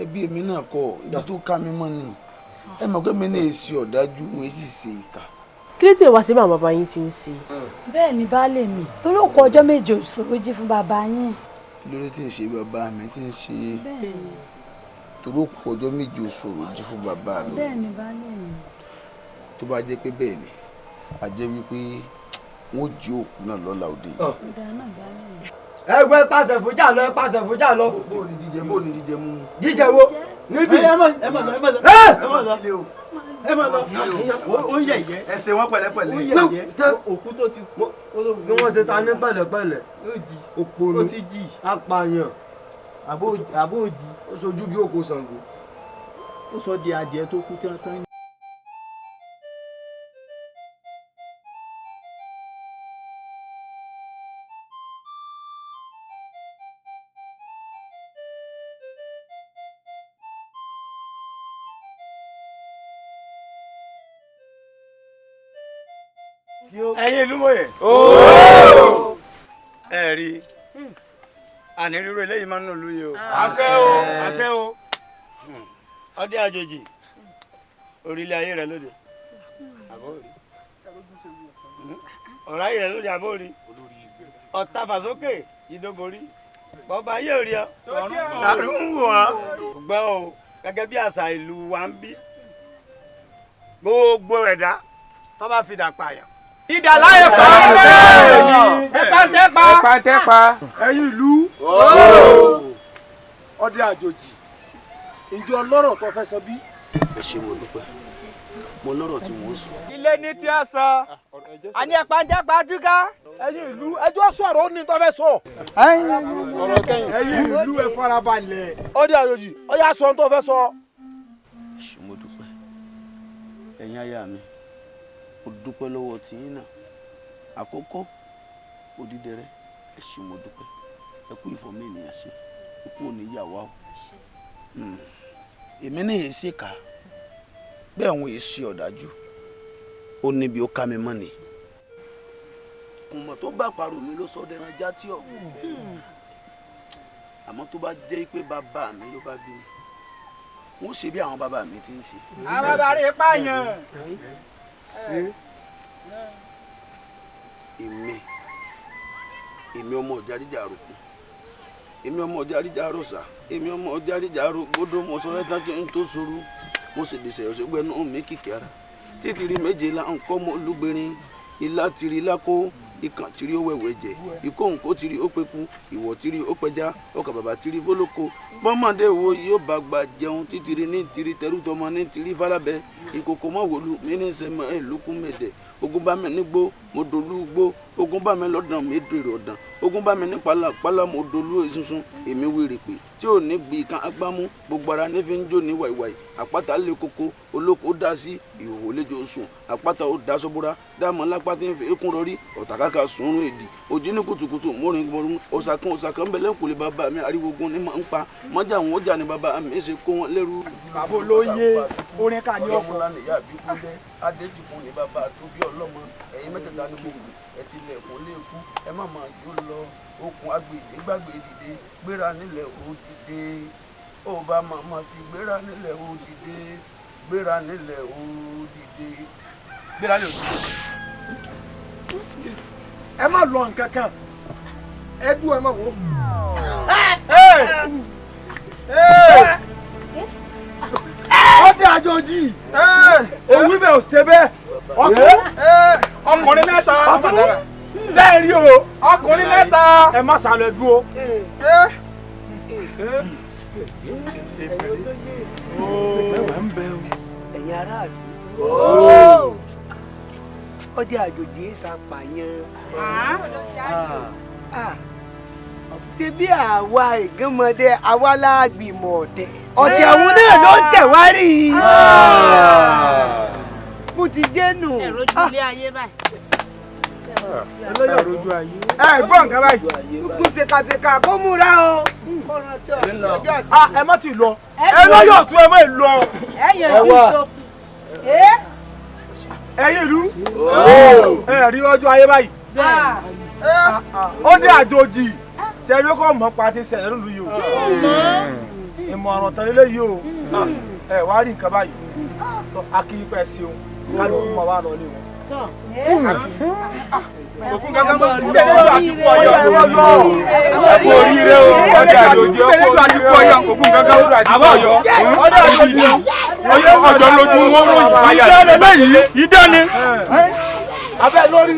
Ẹbí èmi náà kọ ibi tó ká mi mọ́ ni ẹ mọ̀ pé mi ní èsì ọ̀dájú mo èsì ṣe ìkà. Kí ló tẹ̀ wá sí bàbá bàbá yín ti ń ṣe. Bẹ́ẹ̀ ni baálé mi, torí òkú ọjọ́ méje òṣòro jí fún bàbá yín. Lórí tí ń ṣe bàbá mi tí ń ṣe torí òkú ọjọ́ méje òṣòro jí fún bàbá mi. Bẹ́ẹ̀ ni baálé mi. Tó bá jẹ́ pé bẹ́ẹ̀ ni a jẹ́ wípé wọ́n jí òkú náà lọ́la òde yìí. Ẹ gbọ́, ẹ pàṣẹ fújà lọ, ẹ pàṣẹ fújà lọ. Bó ni jíjẹ, bó ni jíjẹ mú. Jíjẹ wo níbí. Ẹ má lọ, ẹ má lọ, ẹ má lọ, ẹ má lọ. Ó ń yẹ̀yẹ́. Ẹ ṣe wọ́n pẹ̀lẹ́pẹ̀lẹ́. Ó ń yẹ̀yẹ́. Òkú tó ti kú. Bí wọ́n ṣe ta ní pẹ̀lẹ́pẹ̀lẹ́. Òpònú. Ó ti jì. Apààyàn. Àbó òjì. Ó sojú bí òkú Ṣàngó. Ó sọ di adìẹ tó kú tán tán. Ẹ̀yin ìlú mòye. Ẹ rí àní rírọ eléyìí máa ń nù lóye o. Àṣẹ o, àṣẹ o. Ọdẹ àjòjì orílẹ̀ ayé rẹ lóde. Ọ̀rọ̀ ayé rẹ lóde àbórí. Ọ̀tá fàsókè ìdóborí. Bọ́ba ayé ò rí ọ. Tàrú ń wò ọ́. Gbọ́ o, gẹ́gẹ́ bí àṣà ìlú wa ń bí. Gbogbo ẹ̀dá tó bá fi dà pààyàn. Ìdà láyé pa. Ẹ̀pà tẹ́pa. Ẹ̀pà tẹ́pa. Ẹ̀yin ìlú. Ọdẹ àjòjì, ǹjẹ́ ọlọ́rọ̀ tó fẹ́ sọ bí? Ẹ ṣé mo dúpẹ́, mo lọ́rọ̀ tí mo sọ. Ilé ní tí a sọ, àní ẹ̀pà ń tẹ́pa dúkà. Ẹ̀yin ìlú, ẹjọ́ sọ̀rọ̀ ó ní tó fẹ́ sọ. Ẹ̀yin ìlú, ẹ farabalẹ̀. Ọdẹ àjòjì, ó yá sọ ohun tó fẹ́ sọ. Ẹ ṣé mo dúpẹ́, ẹ̀yin aya mi, mo dúpẹ́ lọ́wọ́ tiyín náà. Àkọ́kọ́ Odídẹrẹ́, ẹ ṣé mo dúpẹ́, ẹ kú ìfọ̀mọ́ ènìyàn ṣe, ẹ kú òní yà wá o. Èmi ní èsì ká bẹ́ẹ̀ òun èsì ọ̀dájú, ó níbi ó ká mi mọ́ ni. Kùmọ̀ tó bá parọ́ mi ló sọ dẹran játí ọ̀. Àmọ́ tó bá jẹ́ pé bàbá mi ló bá bí mi, wọ́n ṣe bí àwọn bàbá mi ti ń ṣe. Àwọn bàbá rẹ̀ pààyàn. Èmi ọmọ ọjà ríjà àròkù, èmi ọmọ ọjà ríjà àròsà, èmi ọmọ ọjà ríjà àrògbódò, mo sọ ẹ́tàn kí n tó sọ̀rọ̀, mo sì lè ṣẹ̀yọ̀ sígbẹ́nu mi kìkì ara títìrí méje la ń kọ́ mọ́ olúgbìnrin, ilá tìrí lákó, ikàn tìrí ó wẹ̀wẹ̀ jẹ, ìkóhùnkó tìrí ó peku, ìwọ̀ tìrí ó pẹja, ọkà bàbà tìrí fólóko, bọ́mọdé wo yóò bá gba jẹun, títìrí ní tìrí tẹrútọmọ ní tìrí fálábẹ, ìkòkò mọ́ wòlú mi ní sẹ́mọ̀ ẹ̀ lókun mẹ́dẹ̀, ogun bá mi nígbó mo dolú gbó, ogun bá mi lọ́dàn mi dèrò ọ̀dàn, ogun bá mi ní pálapàla mo dolú esunsun, èmi wèrè pé tí ò ní gbì kan agbámú, gbogbo ara ní fi ń jó ní wàìwàì, àpáta lé koko olóko dá sí ìhòòhò lẹ́jọ́ sùn, àpáta ó dá sọ́búra dáàmú lápá tí ń fi ekún rọrí, ọ̀tàkàkà sùnrùn èdì òjì ní kùtùkùtù mórin gbọrun, ọ̀sàkán ọ̀sàkán ń bẹ lẹ́kùnlé bàbá mi, ariwogun ní máa ń pa mọ́jà wọn ó jà ní bàbá mi ṣe kó wọn lẹ́rú. Bàbá olóyè orin ká ní ọkọ. Ọlọ́mọlá nìyá àbíkú jẹ́ adétìkún ní bàbá tó bí ọlọ́mọ, ẹ̀yin mẹ́tẹ̀ẹ̀ta ní gbogbo ẹ ti lẹ̀kùn léèkú, ẹ má máa jó lọ, okùn agbèdè gbàgbé dìde, gbéra nílẹ̀ ó dìde, ó bá màmá sí gbéra nílẹ̀ ó dìde, gbéra nílẹ̀ ó dìde, gbéra nílẹ̀ ó dìde. Ẹ má lọ nǹkan kan, ẹ dúró, ẹ má wò ó. Ọdẹ àjòjì, òwú bẹ́ẹ̀ ò ṣe bẹ́ẹ̀. Ọ̀tún ọkùnrin mẹ́ta, ọ̀tún tẹ́ rí o, ọkùnrin mẹ́ta. Ẹ má sálọ, ẹ dúró. Ẹ̀yin aráàlú, Ọdẹ àjòjì ṣàpàyàn. Ṣé bí àwa ìgánmọdé àwa láàgbìmọ̀ ọ̀tẹ̀ ọ̀tẹ̀ àwọn náà ló ń tẹ̀ wá rí i. Mo ti jẹ́ nù. Ẹ̀rọ ojú ilé ayé báyìí. Ẹ gbọ́ nǹkan báyìí. Gbogbo ṣèkàṣèkà kó múra o. Ẹ má ti lọ. Ẹ lọ́yọ̀ tún ẹ má lọ. Ẹ wá. Ẹ̀yin ìlú. Ẹ rí ọjọ́ ayé báyìí. Ó dé àjòjì. Sẹ́ni ó kọ́ mọ́ pa ti sẹ̀lẹ̀ lólu yìí o. Ìmọ̀ràn tán lélẹ́ yìí o. Ẹ wá rí nǹkan báyìí. Akíyípẹ́ sí o. Kálukú mọ̀ wá lọ lé wọn. Òkú kankan mọ̀ sí ìgbẹ́lẹ́dọ̀ àti kú ọyọ. Ẹ kú oríire o, ọjà àjòjì ó kú oríire o, òkú kankan àbọ̀ ọ̀yọ́. Ọdẹ àjòjì ọjọ́ lójú wọn ròyìn báyà. Ìdá ni lẹ́yìn, ìdá ni. Abẹ́ lórí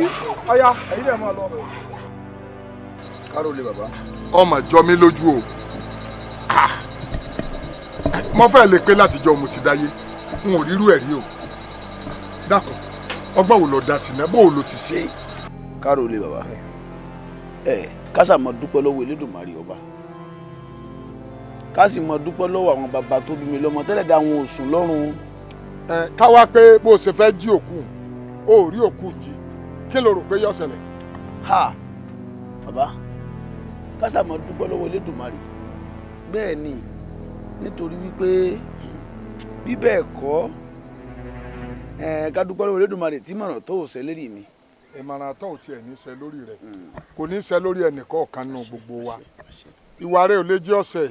ọya, èyí lè máa lọ. Káró lè bàbá. Ọmọ jọ mí lójú o. Mo fẹ́ lè pé látijọ́ mo ti dáyé, n ò rírú ẹ̀ rí o. Dákun, ọgbọ́n wo ló dá sí náà, bó o lo ti ṣe. Káró lè bàbá. Ẹ ká sà máa dúpẹ́ lọ́wọ́ Elédùmarè ọba. Ká sì máa dúpẹ́ lọ́wọ́ àwọn bàbá tó bí mi lọ́mọ tẹ́lẹ̀ dá àwọn òsùn lọ́rùn. Ẹ ká wá pé bó o ṣe fẹ́ jí òkú, o ò rí òkú jí, kí ló rò pé yóò ṣẹlẹ̀? Ha! Bàbá, ká sà máa dúpẹ́ lọ́wọ́ Elédùmarè. Bẹ́ẹ̀ ni, nítorí wípé bí bẹ́ẹ̀ kọ́, ká dúpẹ́ lọ́wọ́ Elédùmarè tí mọ̀ràn tó ò ṣẹ lérí mi. Ìmọ̀ràn tó ò tiẹ̀ ní ṣẹ lórí rẹ̀, kò ní ṣẹ lórí ẹnìkọ̀ọ̀kan nínú gbogbo wa. Ìwà rẹ̀ ò lè jẹ́ ọ̀sẹ̀,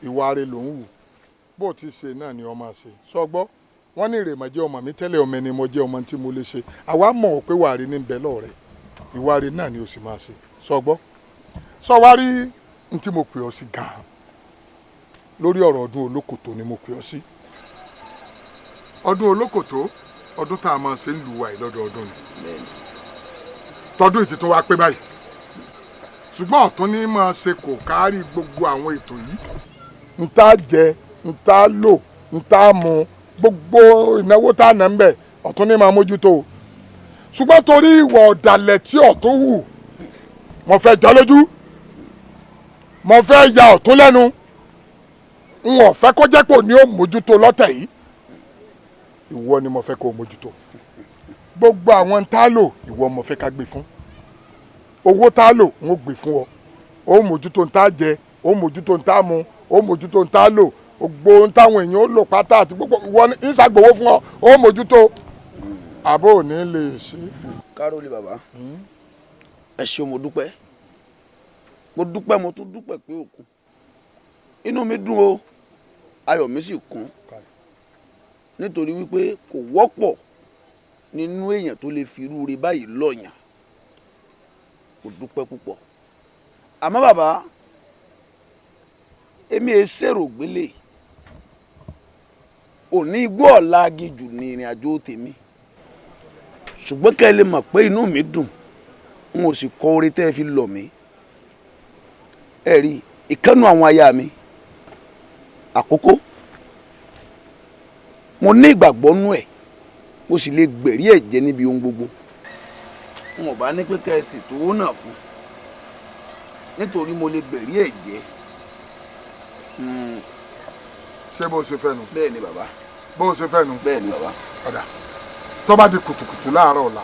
ìwà rẹ̀ ló ń wù. Bó ti ṣe náà ni ọmọ ṣe. Sọ gbọ́, wọ́n ní ìrèmọ̀jẹ́ ọmọ mi tẹ́lẹ̀, ọmọ ẹni mo jẹ́ ọmọ tí mo lè ṣe. Àwa mọ̀ ọ́ pé wà rí ní bẹ́ẹ̀ lọ́rẹ̀. Ìwà rẹ̀ náà ni o sì máa ṣe. Sọ gbọ́. Sọ wá rí n tí mo pè ọ́ sí gan-an. Lórí ọ̀rọ̀ ọdún olókòtó ni mo pè ọ́ sí. Ọdún olókòtó, ọdún tá a máa ṣe ń lù wá yìí lọ́dọọdún ni. Tọdún yìí ti tún wá pé báyìí. Ṣùgbọ́n ọ̀tún ní máa ṣe kò kárí gbogbo àwọn ètò yìí. N tá jẹ, n tá lò, n tá mu, gbogbo ìnáwó tá a nà ń bẹ̀, ọ̀tún ní máa mójútó. Ṣùgbọ́n torí ìwà ọ̀dàlẹ̀ tí ọ̀tún hù, mo fẹ́ jọ lójú, mo fẹ́ ya ọ̀tún lẹ́nu. N ò fẹ́ kó jẹ́ pò ní ó mójútó lọ́tẹ̀ yìí. Ìwọ ni mo fẹ́ kó mójútó. Gbogbo àwọn tá a lò, ìwọ mo fẹ́ ká gbé fún. Owó tá a lò, n ó gbé fún ọ. Ó mójútó n tá jẹ, ó mójútó n tá mu, ó mójútó n tá lò, gbogbo n táwọn èèyàn ó lò pátá àti gbogbo ìwọ ní ìṣàgbowó fún ọ, ó mójútó. Àbó ò ní lè ṣe. Káró lè bàbá. Ẹ ṣeun, mo dúpẹ́. Mo dúpẹ́, mo tún dúpẹ́ pé òkú. Inú mi dùn o, ayọ̀ mi sì kún. Nítorí wípé kò wọ́pọ̀ nínú èèyàn tó lè fi irú rẹ̀ báyìí lọ̀yàn. Mo dúpẹ́ púpọ̀. Àmọ́ bàbá, èmi è ṣèrò gbélé. Òní igbó ọ̀la aginjù ní ìrìn àjò tèmi. Ṣùgbọ́n kẹ́ ẹ lè mọ̀ pé inú mi dùn, n ò sì kọ oore tẹ́ ẹ fi lọ̀ mí. Ẹ rí ìkànnù àwọn aya mi, àkókò. Mo ní ìgbàgbọ́ nú ẹ̀, mo sì lè gbẹ̀rí ẹ̀ jẹ́ níbi ohun gbogbo. N ò bá ní pé kẹ́ ẹ sì tówó náà fún, nítorí mo lè gbẹ̀rí ẹ̀ jẹ́. Ṣé bó ṣe fẹ́ nu? Bẹ́ẹ̀ ni bàbá. Bó ṣe fẹ́ nu? Bẹ́ẹ̀ ni bàbá. Ọ̀dà, tó bá di kùtùkùtù láàárọ̀ ọ̀la,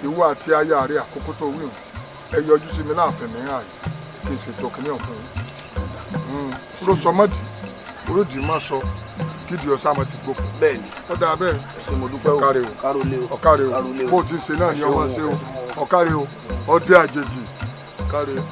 ìwọ àti aya rẹ àkókò tó wí hùn, ẹ yọjú sí mi láàfin mìíràn yìí kí n ṣètò kìnìún fún yín. Kúrò sọmọdì, kúrò dì má sọ, kídi ọ̀sán mọ̀ ti gbófo. Bẹ́ẹ̀ni. Ó dáa bẹ́ẹ̀. Ṣé mo dúpẹ́ o? Ọ̀kárẹ̀ o. Ọ̀kárẹ̀ o. Bó o ti ṣe náà ni ọmọ ṣe o. Ọ̀kárẹ̀ o. Ọdẹ àjèjì. Ọ̀kárẹ̀ o.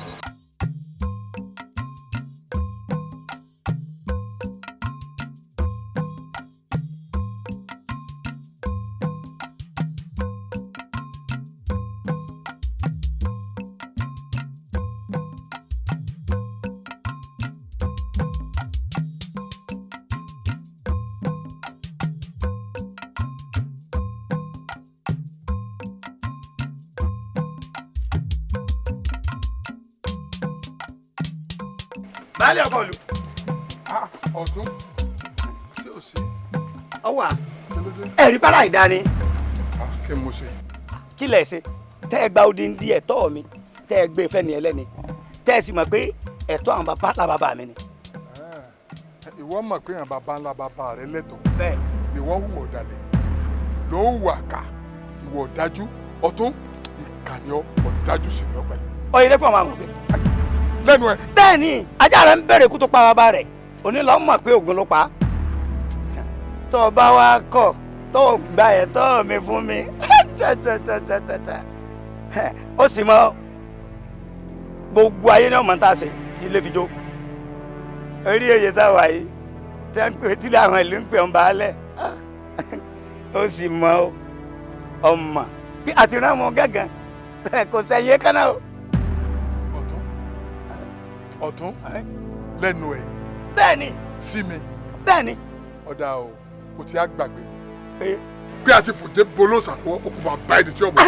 Baálé ọkọ lu. Ọ̀tún tí ò sí. Ọwà. Kí ló Ẹ̀rí pálá ìdání. Kí mo ṣe. Kí lẹ̀ ṣe? Tẹ́ ẹ gba odindi ẹ̀tọ́ mi, tẹ́ ẹ gbé fẹ́ni ẹlẹ́ni, tẹ́ ẹ sì mọ̀ pé ẹ̀tọ́ àwọn bàbá ńlá bàbá mi ni. Ìwọ mọ̀ pé àwọn bàbá ńlá bàbá rẹ lẹ́tọ̀ọ́. Bẹ́ẹ̀. Ìwọ hùwà ọ̀dàlẹ̀, ló hùwà kà, ìwọ ọ̀dájú, ọ̀tún ìkànnì ọ̀dájú sì ni ọ pẹ̀lú. Ọ̀yẹ́dẹ́ pọ̀ máa mọ̀ pé. Lẹ́nu ẹ̀. Bẹ́ẹ̀ ni, ajá rẹ̀ ń bẹ̀rẹ̀ kú tó pa bàbá rẹ̀, òní lọ́ mọ̀ pé Ògún ló pa á. Tó o bá wá kọ̀, tó o gba ẹ̀tọ́ mi fún mi, ó sì mọ gbogbo ayé náà mọ̀ tá a ṣe tí ilé fi jó. Orí èyí tá a wà yìí, tí àwọn ìlú ń pè ń baálẹ̀, ó sì mọ ọmọ bí àti rán wọn gángan kò sẹ́yìn kánná o. Ọ̀tún lẹ́nu ẹ̀. Bẹ́ẹ̀ni. Sí mi. Bẹ́ẹ̀ni. Ọ̀dà o, kò tí a gbàgbé. Pé a ti fòdé bolóòsà lọ́wọ́, ó kò máa bá ẹni tí ó bọ̀.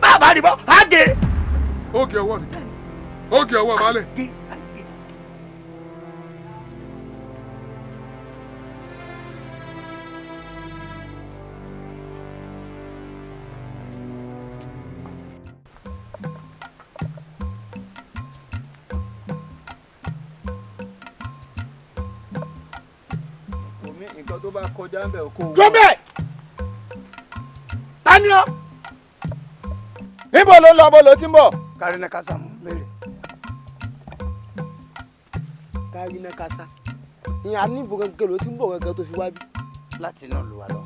Bàbá rí bọ́, á gé. Ó gé ọwọ́ ni, ó gé ọwọ́ baálẹ̀. Nǹkan tó bá kọjá ń bẹ̀ kó. Jọ́bẹ̀! Tani ọ́? Níbo ló ń lọ, bó ló ti ń bọ̀? Kárínà kásá mú béèrè. Kárínà kásá. Ìyẹn a ní ìbò gangan ló ti ń bọ̀ gangan tó fi wá bí. Láti inú ìlú wa lọ.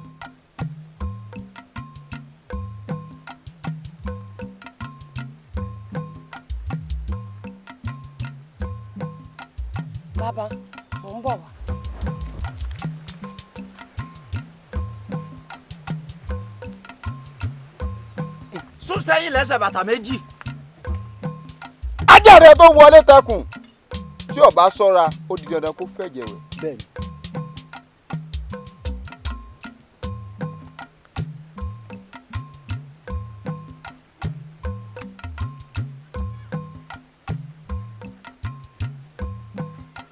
Bàbá, mò ń bọ̀ wá. Sún sẹ́yìn lẹ́sẹ̀ bàtà méjì. Ajá rẹ tó wọlé tẹkùn tí ó bá ṣọ́ra ó di dandan kó fẹ̀jẹ̀ wẹ̀. Bẹ́ẹ̀ni.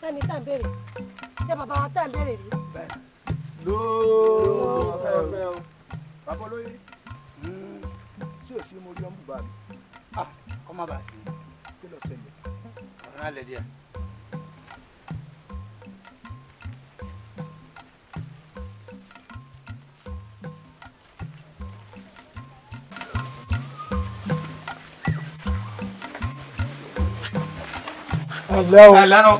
Sẹ́ni tá à ń béèrè, ṣé bàbá wa tá à ń béèrè rí? Lóòó fẹ́ẹ́fẹ́ o, bàbá olóyè tí ò sí mo rí ọmú bá mi. Kọ́ má bàa sí. Kí ló ṣẹlẹ̀? Ọ̀rọ̀ náà lè díẹ̀. Ẹ̀lẹ́ o. Ẹ̀lẹ́ o.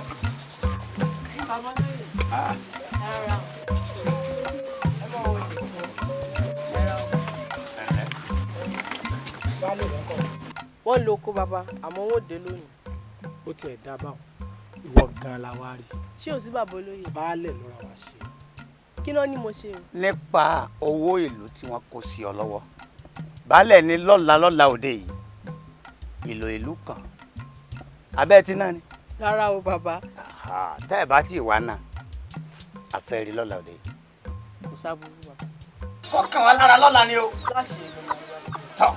Wọ́n lo oko bàbá, àmọ́ wọ́n ò dé lónìí. Ó tiẹ̀ dá báwọn, ìwọ gan-an la wá rí. Ṣé ò sí bàbá olóyè? Baálẹ̀ lọ́ra wa ṣe. Kí ló ní mo ṣe o? Nípa owó ìlú tí wọ́n kó sí ọ lọ́wọ́. Baálẹ̀ ní lọ́la lọ́la òde yìí, ìlò ìlú kan. Abẹ́ ti náà ni. Rárá o bàbá. Tẹ́ ẹ̀ bá tí ì wá náà, a fẹ́ rí lọ́la òde yìí. Kò sábúrú bàbá. Fọkàn wá lára lọ́la ni o. Tọ́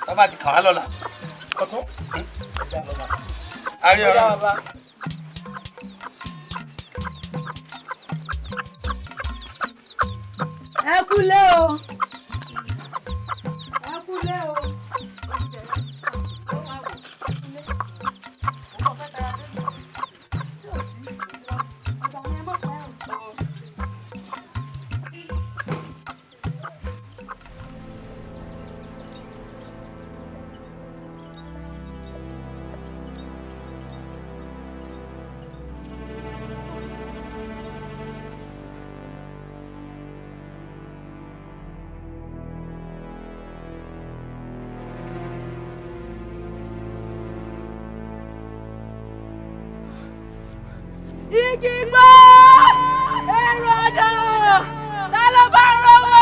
tọ́ bá ti kàn wá lọ́la. Ọ̀tún. Àrí ọ̀rọ̀. Ẹ kúlé o. Ẹ kúlé o. Igi gbó, èrò ọ̀dọ̀, ta ló bá ń rówó?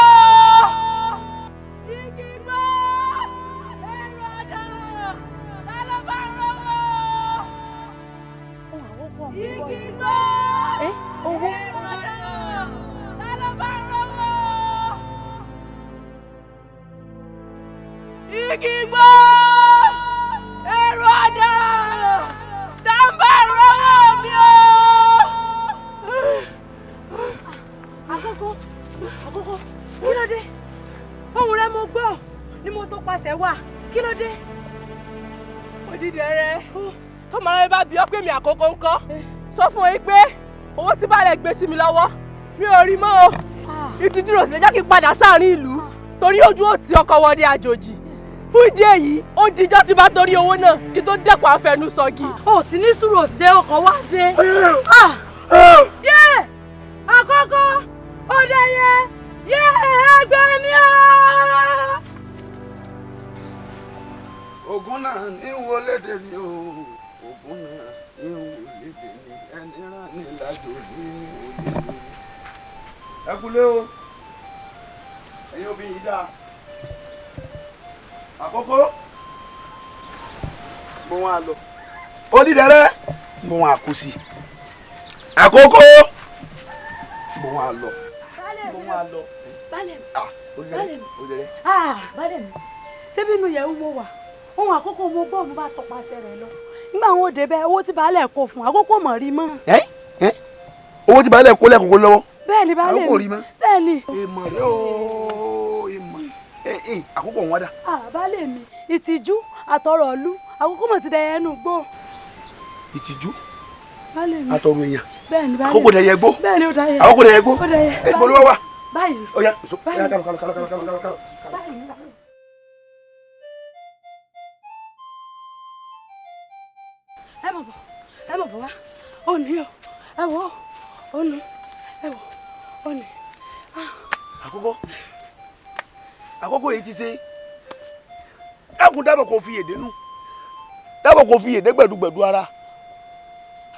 Igi gbó, èrò ọ̀dọ̀, ta ló bá ń rówó? Igi gbó, èrò ọ̀dọ̀, ta ló bá ń rówó? Igi gbó, èrò ọ̀dọ̀, ta ń bá ń rówó mi o? Àkókò kí ló dé? Ohùn rẹ mo gbọ́ ni mo tó pasẹ̀ wá, kí ló dé? Odídẹrẹ́, tọmọ rẹ bá bí ọ pé mi àkókò ń kọ́, sọ fún yín pé owó tí baálẹ̀ gbé sí mi lọ́wọ́ mi ò rí mọ́ o. Ìtìjú rò sì lè jẹ́ kí n padà sáàrin ìlú torí ojú ò tí ọkọ̀ wọlé àjòjì. Fún ìdí èyí, ó dijọ́ tí bá torí owó náà kí tó dẹ́kun àfẹnusọ̀gì. O sì ní sùúrù, ò sì dé ọkọ̀ wá dé. Yé! Àkókò òde yẹn, yé ẹgbẹ́ mi o. Ògún náà ní wọlé dè mí o, Ògún náà ní wọlé dè mí, ẹni rán ní lájò ní wọlé dè mí. Ẹ kúlé o, ẹ̀yin obìnrin yìí dáa. Àkókò mo wá lọ. Odídẹrẹ́ mo wá kú sí. Àkókò mo wá lọ. Mo wá lọ. Baálẹ̀ mi. Odídẹrẹ́ Odídẹrẹ́. Baálẹ̀ mi, ṣé bínú yẹ̀wò mo wà? Ohun àkókò mo gbọ́ mo bá tọpasẹ̀ rẹ̀ lọ. Nígbà wọn ò débẹ̀, owó tí baálẹ̀ kó fún àkókò mọ̀ rí mọ́. Owó tí baálẹ̀ kó lẹ́kọ̀ọ́ lọ́wọ́. Bẹ́ẹ̀ ni baálẹ̀ mi. Àkókò rí mọ́. Bẹ́ẹ̀ ni. Èèmọ̀ rẹ ooo, èèmọ̀. Àkókò wọn dà. Baálẹ̀ mi, ìtìjú àtọ̀rọ̀ ìlú àkókò mọ̀ ti dẹyẹ ẹnu gbó. Ìtìjú àtọ̀rọ̀ èèyàn. Bẹ́ẹ̀ ni baálẹ̀ mi. Àkókò dẹyẹ gbó. Bẹ́ẹ̀ ni ó dẹyẹ. Àkókò dẹyẹ gbó. Ó dẹyẹ. Èèmọ̀ ló wà. Báyìí. Ó yá, kálọ̀ kálọ̀ kálọ̀ kálọ̀ kálọ̀. Ẹ mọ̀ bọ̀ wá, ó ní o, ẹ wò ó nu, ẹ wò ó ní. Àkókò àkókò yìí ti ṣe dákun dábọ̀ kò fi èdè nù, dábọ̀ kò fi èdè gbẹ̀dúgbẹ̀dú ara.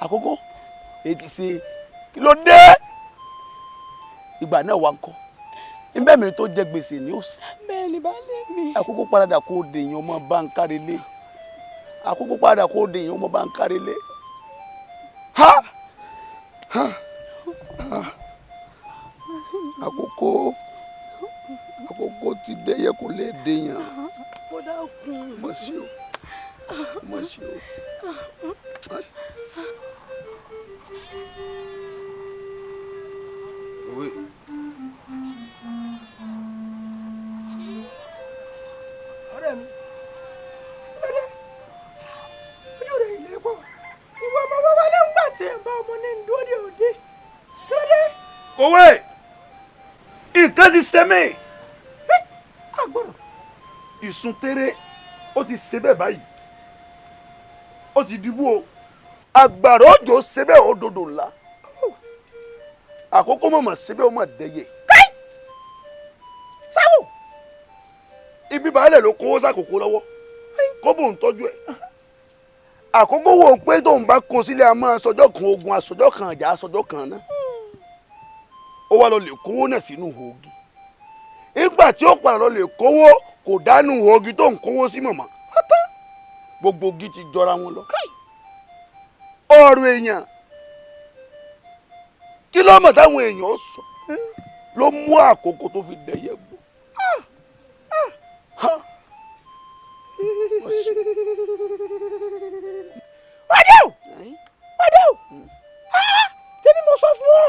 Àkókò èyí ti ṣe kí ló dé? Ìgbà náà wà ń kọ́ nbẹ́ mi tó jẹ gbèsè ní òsì. Bẹ́ẹ̀ ni baálé mi. Àkókò padà kó dèèyàn ọmọ bá ń kárí lé. Àkókò padà kó dèèyàn ọmọ bá ń kárí lé. Ha! Ha! Ha! Àkókò àkókò ti dẹ́yẹ kò lè dèèyàn. Mo dákun. Mo ṣe o, mo ṣe o. Oui. Ọ̀rẹ́ mi, ọ̀rẹ́ ojú rẹ̀ ilé pọ̀, ìwọ ọmọ wa wálé ń gbà tí ń bá ọmọ ní ndúró de òde. Kí ló dé? Òwe, nǹkan ti ṣe mí. Àgbọ̀rọ̀. Ìsun tẹ́rẹ́, ó ti ṣe bẹ́ẹ̀ báyìí. Ó ti dìbò o. Àgbàrá òjò ṣe bẹ́ẹ̀ ó dodo ńlá. Àkókò mọ̀mọ́ ṣe bẹ́ẹ̀ ó mọ̀ dẹ́yẹ. Sáwò. Ibi baálẹ̀ ló kówó sàkókò lọ́wọ́ kó bò ń tọ́jú ẹ̀. Àkókò wo pé tóun bá kó sílé a máa sọjọ́ kan ogun àsọjọ́ kan àjà àsọjọ́ kan náà. Ó wá lọ lè kówó náà sínú ògì. Ìgbà tí ó padà lọ lè kówó kò dánú ògì tó ń kówó sí mọ̀mọ́. Gbogbo ògì ti jọra wọn lọ. Ọ̀rọ̀ èèyàn kí ló mọ̀ táwọn èèyàn sọ ló mú àkókò tó fi dẹyẹ gbó. Ọdẹ o! Ọdẹ o! Ṣé bí mo sọ fún ọ?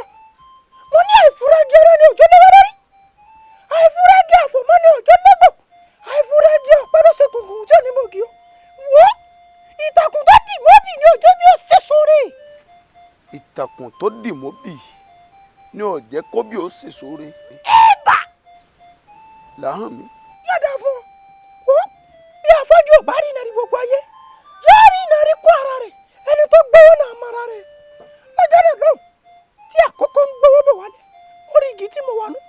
Mo ní àìfúragì ọ̀rọ̀ ni òjò lọ́wọ́ lórí. Àìfúragì àfọ̀mọ́ ni òjò lẹ́gbọ̀. Àìfúragì ọ̀pẹ ló ṣe gùngùn tí ò ní mọ̀gì o. Wo ìtàkùn tó dì mọ́bì ni òjò bí ó ṣe sóore. Ìtàkùn tó dì mọ́bì ni ó jẹ́ kó bí ó ṣe sóore. Ẹ̀bà! Làhán mi. Yọ̀dà fún ọ. Wo bí afọ́jú ò bá rí iná rí gbogbo ayé, yóò rí iná rí kó ara rẹ̀, ẹni tó gbowó náà mara rẹ̀. Lọ́jọ́ náà lọ́hùn tí àkókò ń gbowó bọ̀ wálé, orí igi tí mo wà nù.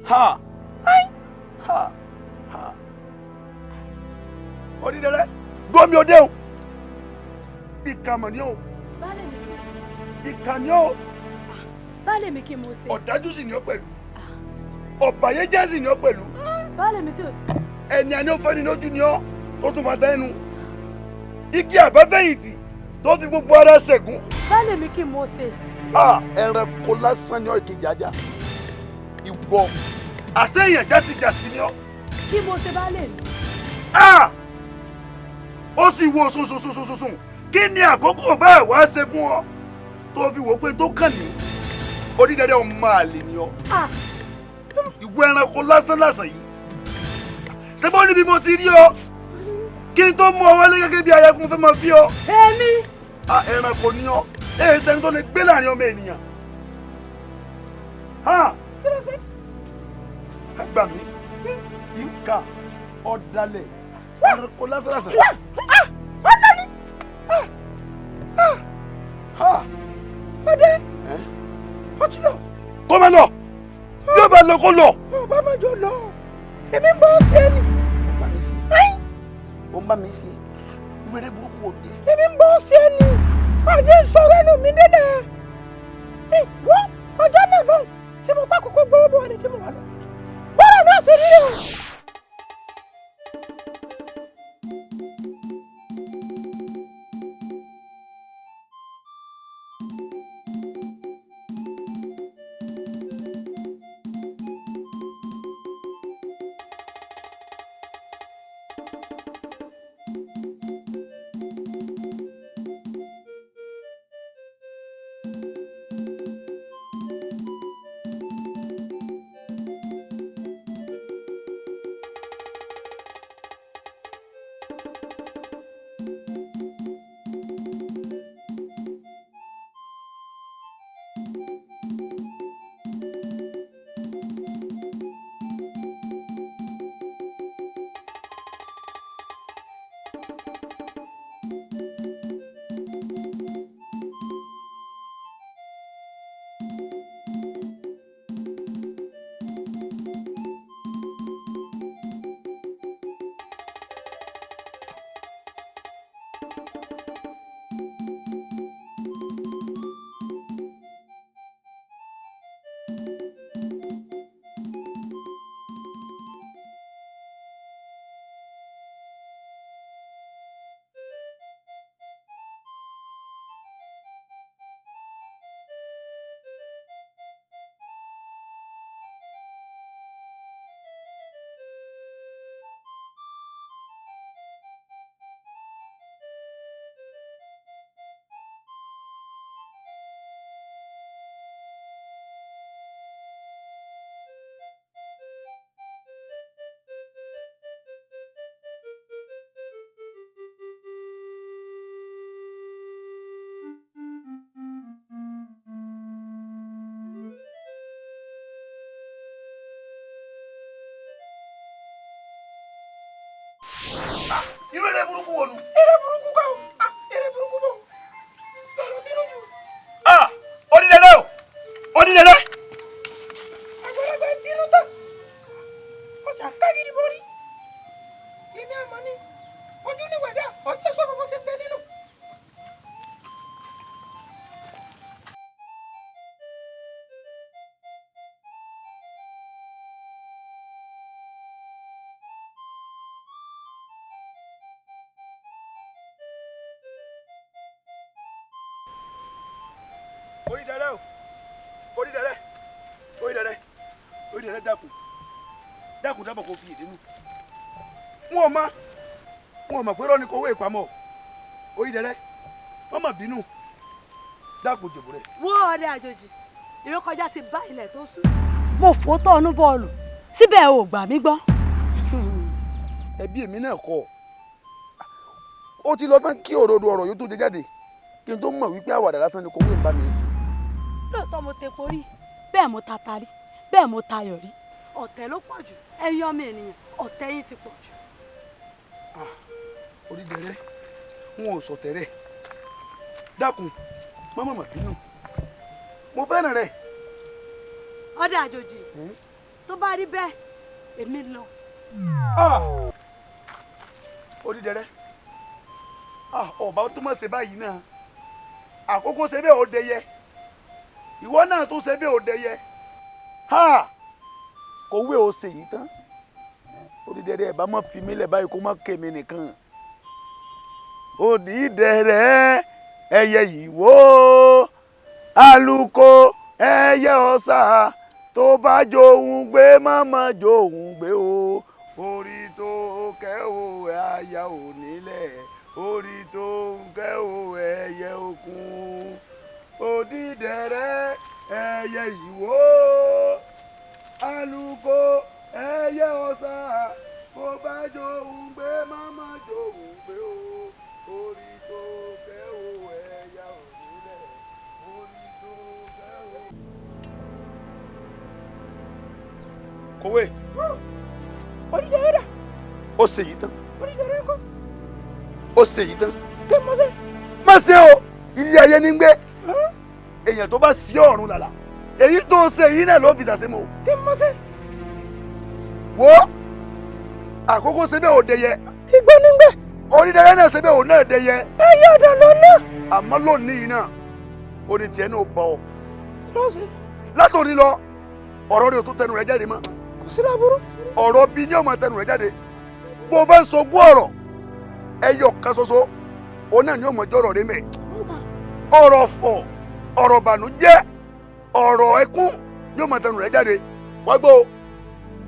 Ha! Ha! Ha! Odídẹrẹ́, gómi òde o. Ìkàmọ̀ ni o. Baálé mi sọ sí. Ìkà ni o. Baálé mi kí mo ṣe. Ọ̀dájú sì ni ó pẹ̀lú. Ọ̀bàyéjẹ́ sì ni ó pẹ̀lú. Baálé mi sí òsì. Ẹni àní ó fẹ́ni lójú ni ọ́ tó tún fata ẹnu. Igi àbáfẹ̀yìntì tó fi gbogbo ara ṣẹ̀gún. Baálé mi kí mo ṣe. Ẹranko lásán ni ọ́ ìkejì ajá. Ìwọ àṣeyàn jásijàsi ni ọ́. Kí mo ṣe baálé mi. Ó sì wo sùnsùnsùnsùn. Kí ni àkókò báyìí wá ṣe fún ọ tó fi wò pé tó kàn ní Odídẹrẹ́ ọmọ àlè ni ọ. Ìwọ ẹranko lásán lásán yìí. Ṣé bó níbi mo ti rí ọ kí n tó mú ọ wọlé gẹ́gẹ́ bí ayagun fẹ́ máa fi ọ. Èmi. Ẹranko ni ọ. Èyí sẹ́ni tó lè gbé láàrin ọmọ ènìyàn. Kí ló ṣe? Gbà mí, ìkà, ọ̀dàlẹ̀, ẹranko lásán lásán. Ọdẹ, ó ti lọ. Kó má lọ, bí ó bá lọ kó lọ. Ọba má jọ lọ, èmi ń bọ́ sí ẹni. Ó ń bá mi ṣe, ìwé rẹ burúkú wò dé. Èmi ń bọ́ sí ẹni, àjẹ́ sọ̀rọ̀ ẹnu mi délẹ̀. Wọ́n ọjọ́ náà lọ́hùn tí mo bá kókó gbowó bọ̀ ẹni tí mo wà lọ. Bọ́lá náà ṣe rí o. Irú eré burúkú wo nu. Eré burúkú kọ́ eré burúkú bò lọ́rọ̀ bínú jù. Odídẹrẹ́ o, Odídẹrẹ́. Àgbàlagbà bínú tán, ọjà kágídí borí. Èmi àmọ́ ni ojú ní wẹ̀dá ọjọ́ sọ fún ti bẹ nínú. Odídẹrẹ́ o, Odídẹrẹ́, Odídẹrẹ́, Odídẹrẹ́ dákun, dákun dábọ̀ kó fi èdè nù. Wọn ò mọ̀ pé rọ́ọ̀nì kò wé ìpamọ́. Odídẹrẹ́, wọ́n mà bínú, dákun jèbù rẹ̀. Wọ́n ọdẹ àjòjì, ìrékọjá ti bá ilẹ̀ tó ṣú. Mo fò tọ́nu bọ́ọ̀lù, síbẹ̀ ò gbà mí gbọ́. Ẹbí èmi náà kọ́, ó ti lọ tán kí òdodo ọ̀rọ̀ yóò tó jẹ jáde kí n tó mọ̀ wípé àwàdà lásán ni kò wé ìbá mi sí. Lóòótọ́ mo tepo rí, bẹ́ẹ̀ mo tata rí, bẹ́ẹ̀ mo tayọ̀ rí. Ọ̀tẹ̀ ló pọ̀ jù, ẹ̀yin ọmọ ènìyàn, ọ̀tẹ̀ yín ti pọ̀ jù. Odídẹrẹ́, n ò sọ̀tẹ̀ rẹ̀. Dákun, má má bínú. Mo fẹ́ràn rẹ̀. Ọdẹ àjòjì, tó bá rí bẹ́ẹ̀, èmi lọ. Odídẹrẹ́, ọba tó mọ̀ ṣe báyìí náà. Àkókò ṣe bẹ́ẹ̀ ó dẹyẹ. Ìwọ náà tó ṣe bí òde yẹ. Ha! Kòwé o ṣe yìí tán. Odídẹrẹ́ ẹ̀ bá má fi mí lẹ̀ báyìí kó má ké mi nìkan. Odídẹrẹ́ ẹyẹ ìwó aluko ẹyẹ ọ̀sà tó bá jòun gbé má má jòun gbé o. Orí tó kẹ́ o aya ò nílẹ̀, orí tó kẹ́ o ẹyẹ òkun. Odídẹrẹ́ ẹyẹ ìwó aluko ẹyẹ ọ̀sà bó bá jòun gbé má má jòun gbé o. Orí tó kẹ́ o ẹyẹ ò nílẹ̀, orí tó kẹ́ o. Kòwé. Odídẹrẹ́ dà. Ó ṣe yìí tán. Odídẹrẹ́ ńkọ́. Ó ṣe yìí tán. Kí mo ṣe. Má ṣe o, ilé ayé ní gbé. Èèyàn tó bá sí ọ̀run làlà. Èyí tó ṣe yìí náà ló fi ṣàṣemọ. Kí mo ṣe. Wo àkókò ṣe bẹ́ẹ̀ ò dẹyẹ. Igbó ní gbé. Odídẹrẹ́ náà ṣe bẹ́ẹ̀ ò náà dẹyẹ. Ẹyẹ ọ̀dà ló ná. Àmọ́ lónìí yìí náà, ó ní tiẹ̀ náà bọ̀ ọ́. Lọ́sẹ̀. Látòní lọ, ọ̀rọ̀ rẹ̀ ò tó tẹnu rẹ̀ jáde mọ́. Kò sí láburú. Ọ̀rọ̀ bí ní ọmọ tẹnu rẹ̀ jáde. Bó o bá ń sogún ọ̀rọ̀, ẹyọ kan ṣoṣo, òun náà ní ọmọ jọ̀rọ̀ rẹ̀ mẹ́. Ọ̀rọ̀ fọ̀, ọ̀rọ̀ bànújẹ́, ọ̀rọ̀ ẹkún ní ọmọ tẹnu rẹ̀ jáde. Wá gbọ́ o,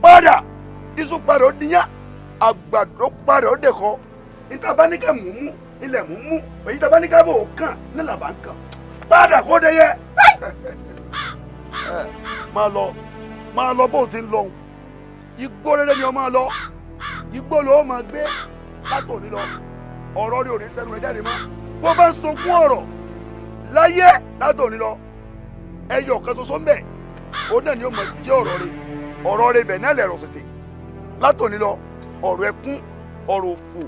padà, iṣu padà ó diyán, àgbàdo padà ó dẹ̀kọ. Níta bá ní ká mú mú, ilẹ̀ mú mú, èyí tá bá ní ká bò ó kàn, ní làbá ń kàn. Padà kó dé yẹ. Máa lọ bó o ti ń lọ. Igbó rere ni o máa lọ. Igbó ló máa gbé látòní lọ. Ọ̀rọ̀ rí òní tẹnu rẹ̀ jáde mọ́. Bó bá ń sogún ọ̀rọ̀ láyé látòní lọ, ẹyọ kan ṣoṣo ń bẹ̀, òun náà ni ó máa jẹ́ ọ̀rọ̀ rẹ̀. Ọ̀rọ̀ rẹ̀ bẹ̀ náà lẹ̀rọ̀ ṣẹ̀ṣẹ̀. Látòní lọ, ọ̀rọ̀ ẹkún, ọ̀rọ̀ òfò,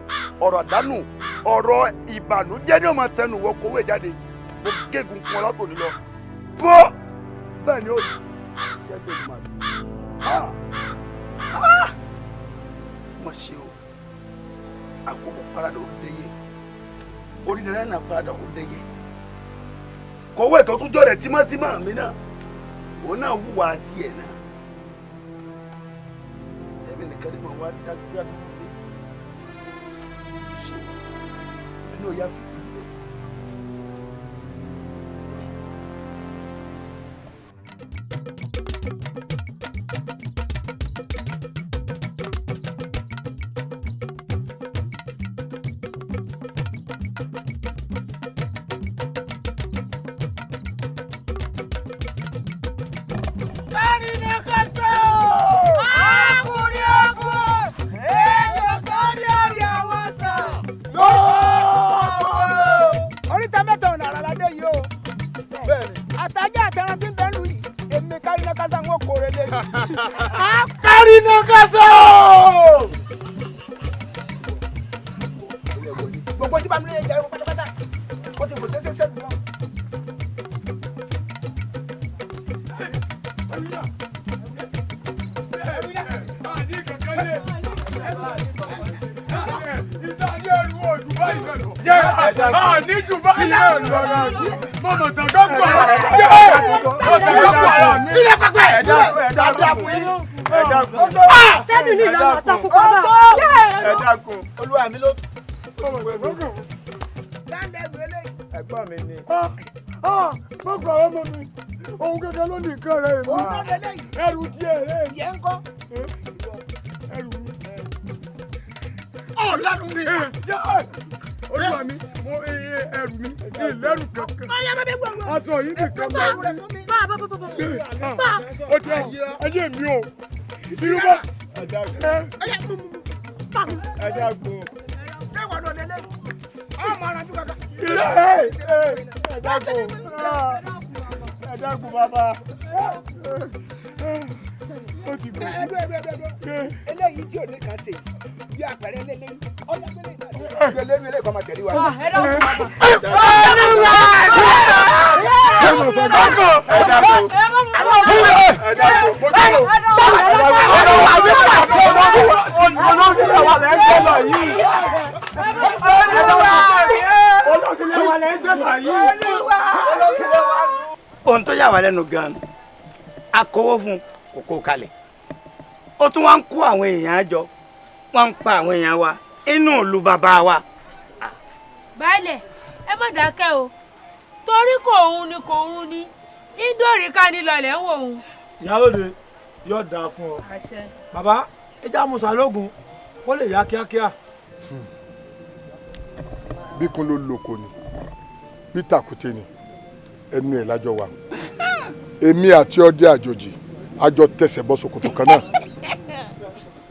ọ̀rọ̀ àdánù, ọ̀rọ̀ ìbànújẹ́ ni ó máa tẹnu wọ kówé jáde. Mo gégùn fún ọ látòní lọ. Bó bẹ́ẹ̀ ni ó rí. Ṣé tó ti máa rí? Má ṣe o, àkókò paradà ó dẹyẹ, Odídẹrẹ́ náà paradà ó dẹyẹ. Kọ̀wé tó tún jọ rẹ̀ tímọ́tímọ́ mi náà, òun náà wúwa tiẹ̀ náà. Sẹ́mi nìkan ni mo wá dájú àdúgbò lé. Ṣé inú ọ̀yá fi kú lẹ̀? Gbogbo tí bá mi lè jẹ pátápátá ó ti fò sẹ́sẹ́ sẹ́nu náà. Sẹ́nu ní ìlànà àtàkùn bàbá. Ẹ dákun, olúwa mi ló. Ẹ̀gbọ́n mi ni. Mọ̀kọ́ àwọn ọmọ mi, òun gẹ́gẹ́ ló ní nǹkan rẹ̀ èmi. Ẹrù díẹ̀ rẹ̀. Tiẹ̀ ń kọ́. Ẹrù mi. Ọ̀lànà mi. Olúwa mi, mo ẹrù mi, ìlẹ́rù kankan. Aṣọ yìí nìkan mọ̀ ní. Ó ti ayé mi o. Irú bá. Ẹ dákun. Ṣé ìwọ ló lélẹ́yìn? Ọmọ ara dúkàkà. Ẹ dákun. Ẹ dákun bàbá. Ó ti gbé. Ẹdú ẹdú ẹdú ẹdú. Eléyìí tí ò ní kan ṣe bí àpẹẹrẹ eléyìí. Ọjà gbélé ìgbélé mi eléyìí kọ́ máa tẹ̀lé wa. Ẹ dákun bàbá. Ohun tó yà wá lẹ́nu gan-an, a kówó fún kò kó kalẹ̀. Ó tún wá ń kó àwọn èèyàn jọ, wọ́n ń pa àwọn èèyàn wa inú ìlú bàbá wa. Baálẹ̀, ẹ má dákẹ́ o, torí kò òun ni índòrí ká ní lọlẹ̀ ń wò òun. Ìyálóde yóò dáa fún ọ. Bàbá, ẹ já musa lógun kó lè yá kíákíá. Bí kún ló lóko ni, bí tàkúté ni, ẹnu ẹ̀ lájọ wa. Èmi àti ọdẹ àjòjì àjọ tẹsẹ̀ bọ́ ṣòkòtò kan náà.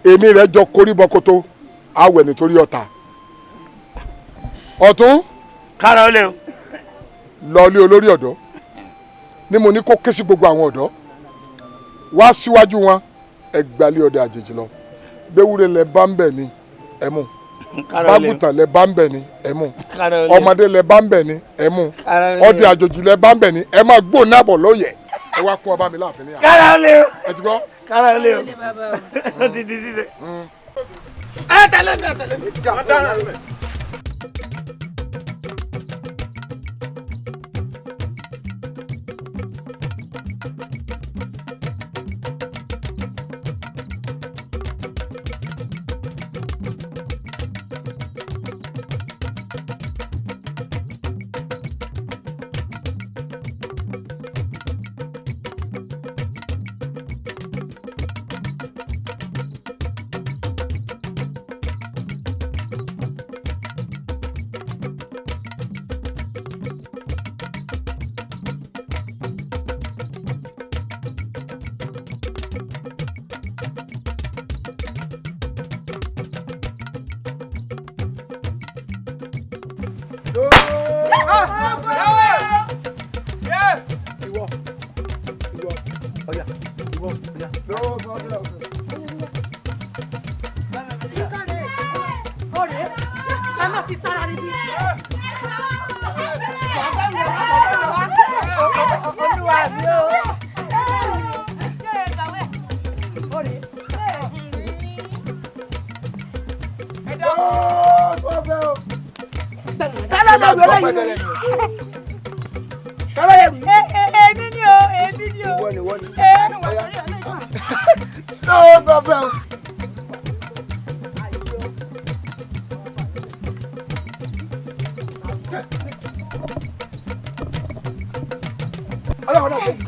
Èmi rẹ̀ jọ korí bọ́kótó, awẹ̀ nítorí ọ̀tá. Ọ̀tún. Kára ó lé o. Lọ ilé olórí ọ̀dọ́ ni mo ní kó ké sí gbogbo àwọn ọ̀dọ́ wá síwájú wọn, ẹ gbalé ọdẹ àjèjì lọ. Béwúrẹ́ lẹ bá ń bẹ̀ ni ẹ mú, bágùtàn lẹ bá ń bẹ̀ ni ẹ mú, ọmọdé lẹ bá ń bẹ̀ ni ẹ mú, ọdẹ àjòjì lẹ bá ń bẹ̀ ni ẹ máa gbó nábọ̀ lóye. Ẹ wá kún ọba mi láàfin ní àná. Kára ó lé o. Ẹ ti gbọ́. Kára ó lé o. Ó ti di ṣíṣe. Ẹ tẹ̀lé mi, ẹ tẹ̀lé mi.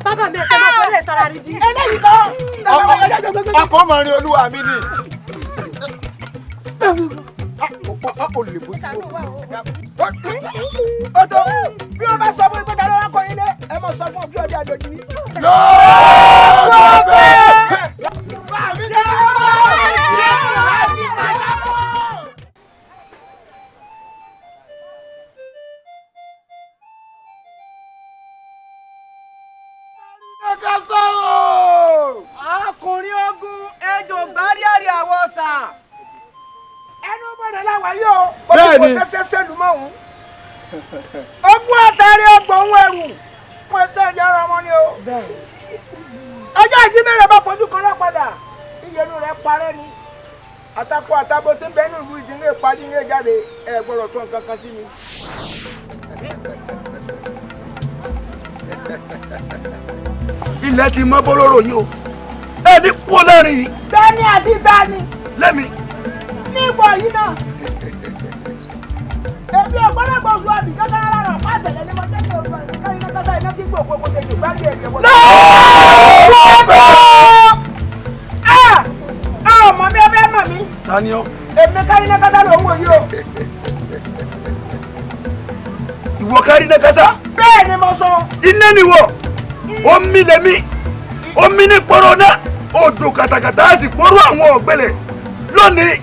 Bàbá mi ẹ̀ka máa fẹ́lẹ̀ sára rí bí. Eléyìí kọ́. Ọkọ̀ máa rin olúwa mi ni. Ó tó bí wọ́n bá sọ fún ìpínlẹ̀ lọ́wọ́ kọ́ ilé ẹ mọ̀ sọ fún òbí ọdẹ àjòjì ni. Ọkùnrin ogun ejò gbárí àrí àwọ̀ ọ̀sà. Ẹnu bọ̀dẹ̀ láwa yóò. Bẹ́ẹ̀ni. Ó ti kó sẹ́sẹ́ lù mọ́ òun. Ogún àtàrí ọgbọ̀n òun ẹrù. Fún ẹsẹ̀ ìjà ara wọn ni o. Ọjọ́ ìjímẹ̀rẹ̀ bá fojú kan náà padà. Iyẹnu rẹ̀ parẹ́ ni. Àtakò àtabo tí ń bẹ ní ìlú ìdílé ìpàdé ní ìjáde. Ẹ gbọ́dọ̀ tó nǹkan kan sí mi. Ilẹ̀ ti mọ́ bólóró yìí o. Ẹni kú lẹ́rìn yìí. Dání àti dání. Lẹ́mi. Níbo yìí náà. Èmi ò gbọ́dọ̀ gbọ́ oṣù àbí kankan rárá rà má tẹ̀lé ní mo jẹ́ kí oṣù àbí káyọ̀ náà kátà iná kí gbòòkó kó tẹ̀lé bá rí ẹ̀rí ẹ̀wọ̀n. Lọ́ọ̀ọ́ ọmọ mi ọbẹ̀ mọ̀ mi. Tani ọ. Èmi káyọ̀ náà kátà ló ń wò yìí o. Ìwọ kárí náà kásá. Bẹ́ẹ̀ ni mo sọ. Iná ni wọ, omi lèmi, omi ní pọ́rọ́ náà, òjò kàtàkàtà á sì pọ́rọ́ àwọn ọ̀gbẹ́lẹ̀. Lónìí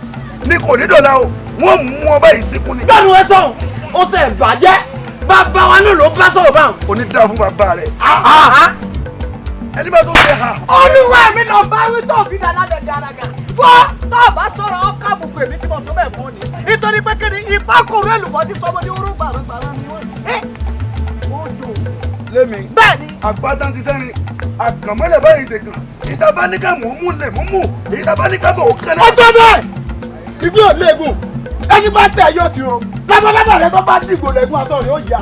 ni kò ní dọ̀la o, wọ́n mú ọba ìsìnkú ni. Gbẹ́nu ẹ sọ̀rọ̀, ó ṣe bàjẹ́, bàbá wa náà ló bá sọ̀rọ̀ báwọn. Kò ní dáa fún bàbá rẹ̀. Ẹni bá tó ṣe hà. Olúwa mi lọ bá wí tó fi dà lálẹ́ gàràgà. Bọ́ tó o bá sọ̀rọ̀ ọkọ̀ àbùkù èmi tí mo sọ bẹ́ẹ̀ fún ni. Nítorí pé kí ni ipá kòrò èlùbọ́ ti sọmọ ní orú gbàràgbàrà ni wọ́n. Lémi. Bẹ́ẹ̀ni. Àgbàdàn ti sẹ́rin, àkànmọ́lẹ̀ báyìí dèkàn. Ìta bá ní ká mú mú lè mú mú, ìta bá ní ká bọ̀ ó kẹ́lẹ́. Ó tó bẹ́ẹ̀, ìgbé ò léegun, ẹni bá tẹ̀ yóò ti o. Lábàlábà rẹ bá bá dìgbò lẹ́gùn àtọ̀ rẹ̀ ó yà.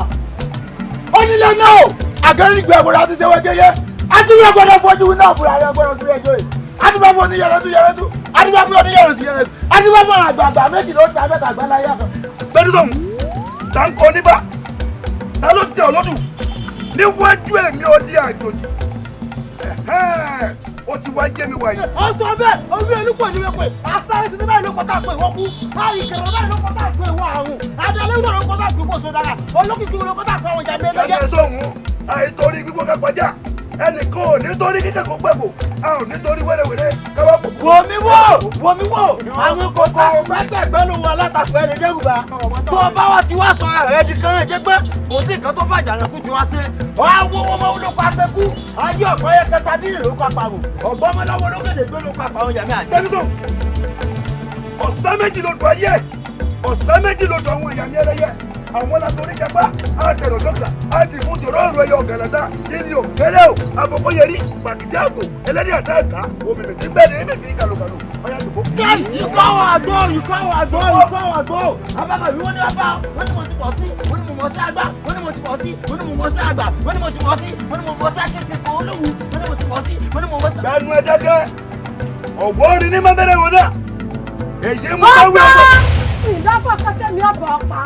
Onílé náà o, Àgẹ́rìgbẹ́ àbúrò àti ṣẹ́wọ́ jẹ́yẹ́. Àti yẹ gbọ́dọ̀ fojú náà fúra rẹ gbọ́dọ̀ tún ẹjọ́ yìí. Àti bá fún oníyẹrẹtú yẹrẹtú. Àti bá fún oníyẹrẹtú yẹrẹtú. Àti bá fún àgbààgbà méjì ló ta mẹ́ta àgbà láyé àkàn. Bẹ́ẹ̀ni sọ̀hún, ta ń kọ níbà, ta ló tẹ ọlọ́dún, níwájú ẹ̀mí ọdí àjòjì. Ó ti wá jẹ́ mi wáyé. Ó tó bẹ́ẹ̀, orí olúkọ ní wípé asáré ti ní báyìí ló kọ́ tá a pè wọ́n kú. Báyìí kẹrọ báyìí ló kọ́ tá a pè wọ́n àrùn. Adalẹ́ ló kọ́ tá a pè wọ́n sódà. Olókìkí ló kọ́ tá a pè àwọn ìjà mi lọ́jọ́. Bẹ́ẹ̀ni sọ̀hún, àìtorí gbígbó ká kọjá. Ẹnìkan ò nítorí kíkẹ́ kó gbẹ̀bò, a ò nítorí wẹ́rẹ́wẹ́rẹ́ káwá kò. Wò mí wò, wò mí wò, àwọn kòkòrò gbẹ́gbẹ́gbẹ́ ló wọ alátakò ẹni dẹ́rùbà. Tó o bá wa ti wá sọ ara rẹ di kan jẹ́ pé kò sí nǹkan tó bàjẹ́ àrùn kú ti wá sí. Wà á wo owó mọ́wó ló pa pẹ́kú, ayé ọ̀pọ̀ ayé kẹta nílẹ̀ ló pa pàrọ̀, ọ̀gbọ́n mọ́lọ́wọ́ lókèdè gbé ló pa pàrọ̀ yàmí àjẹ́. Tẹ́lifíṣàn, ọ̀sán méjì ló dùn ayé, ọ̀sán méjì ló dùn àwọn èèyàn ní ẹlẹ́yẹ. Àwọn látọrí jẹpá àtẹrọ dọkítà àti fún tòró ọ̀rọ̀ ẹyọ ọ̀gànàdá nílé òkèrè o àbọ̀kọ́ yẹrí pàkìtì àgbò ẹlẹ́dẹ̀ àtàkà òmìnir tí bẹ́ẹ̀ ni èmi kì í kàlùkàlù ọ̀yà tó bó. Káì ikọ́ àwọn àgbo ikọ́ àwọn àgbo ikọ́ àwọn àgbo abábà mi wọ́n ní bàbá wọ́n ní mo ti pọ̀ sí wọ́n ní mo mọ̀ sí àgbà wọ́n ní mo ti pọ̀ sí wọ́n ní mo mọ̀ sí àgbà wọ́n ní mo ti pọ̀ sí wọ́n ní mo mọ̀ sí akéèké olówù wọ́n ní mo ti pọ̀ sí wọ́n ní mo mọ̀ sí. Gbanu ẹ dákẹ́ ọ̀wọ́ orin ní mọ́bẹ̀rẹ̀ wọn náà èyí mú káwé ọgbọ́n. Ìdábọ̀ kọ́tẹ́mi ọ̀bọ̀ ọ̀pá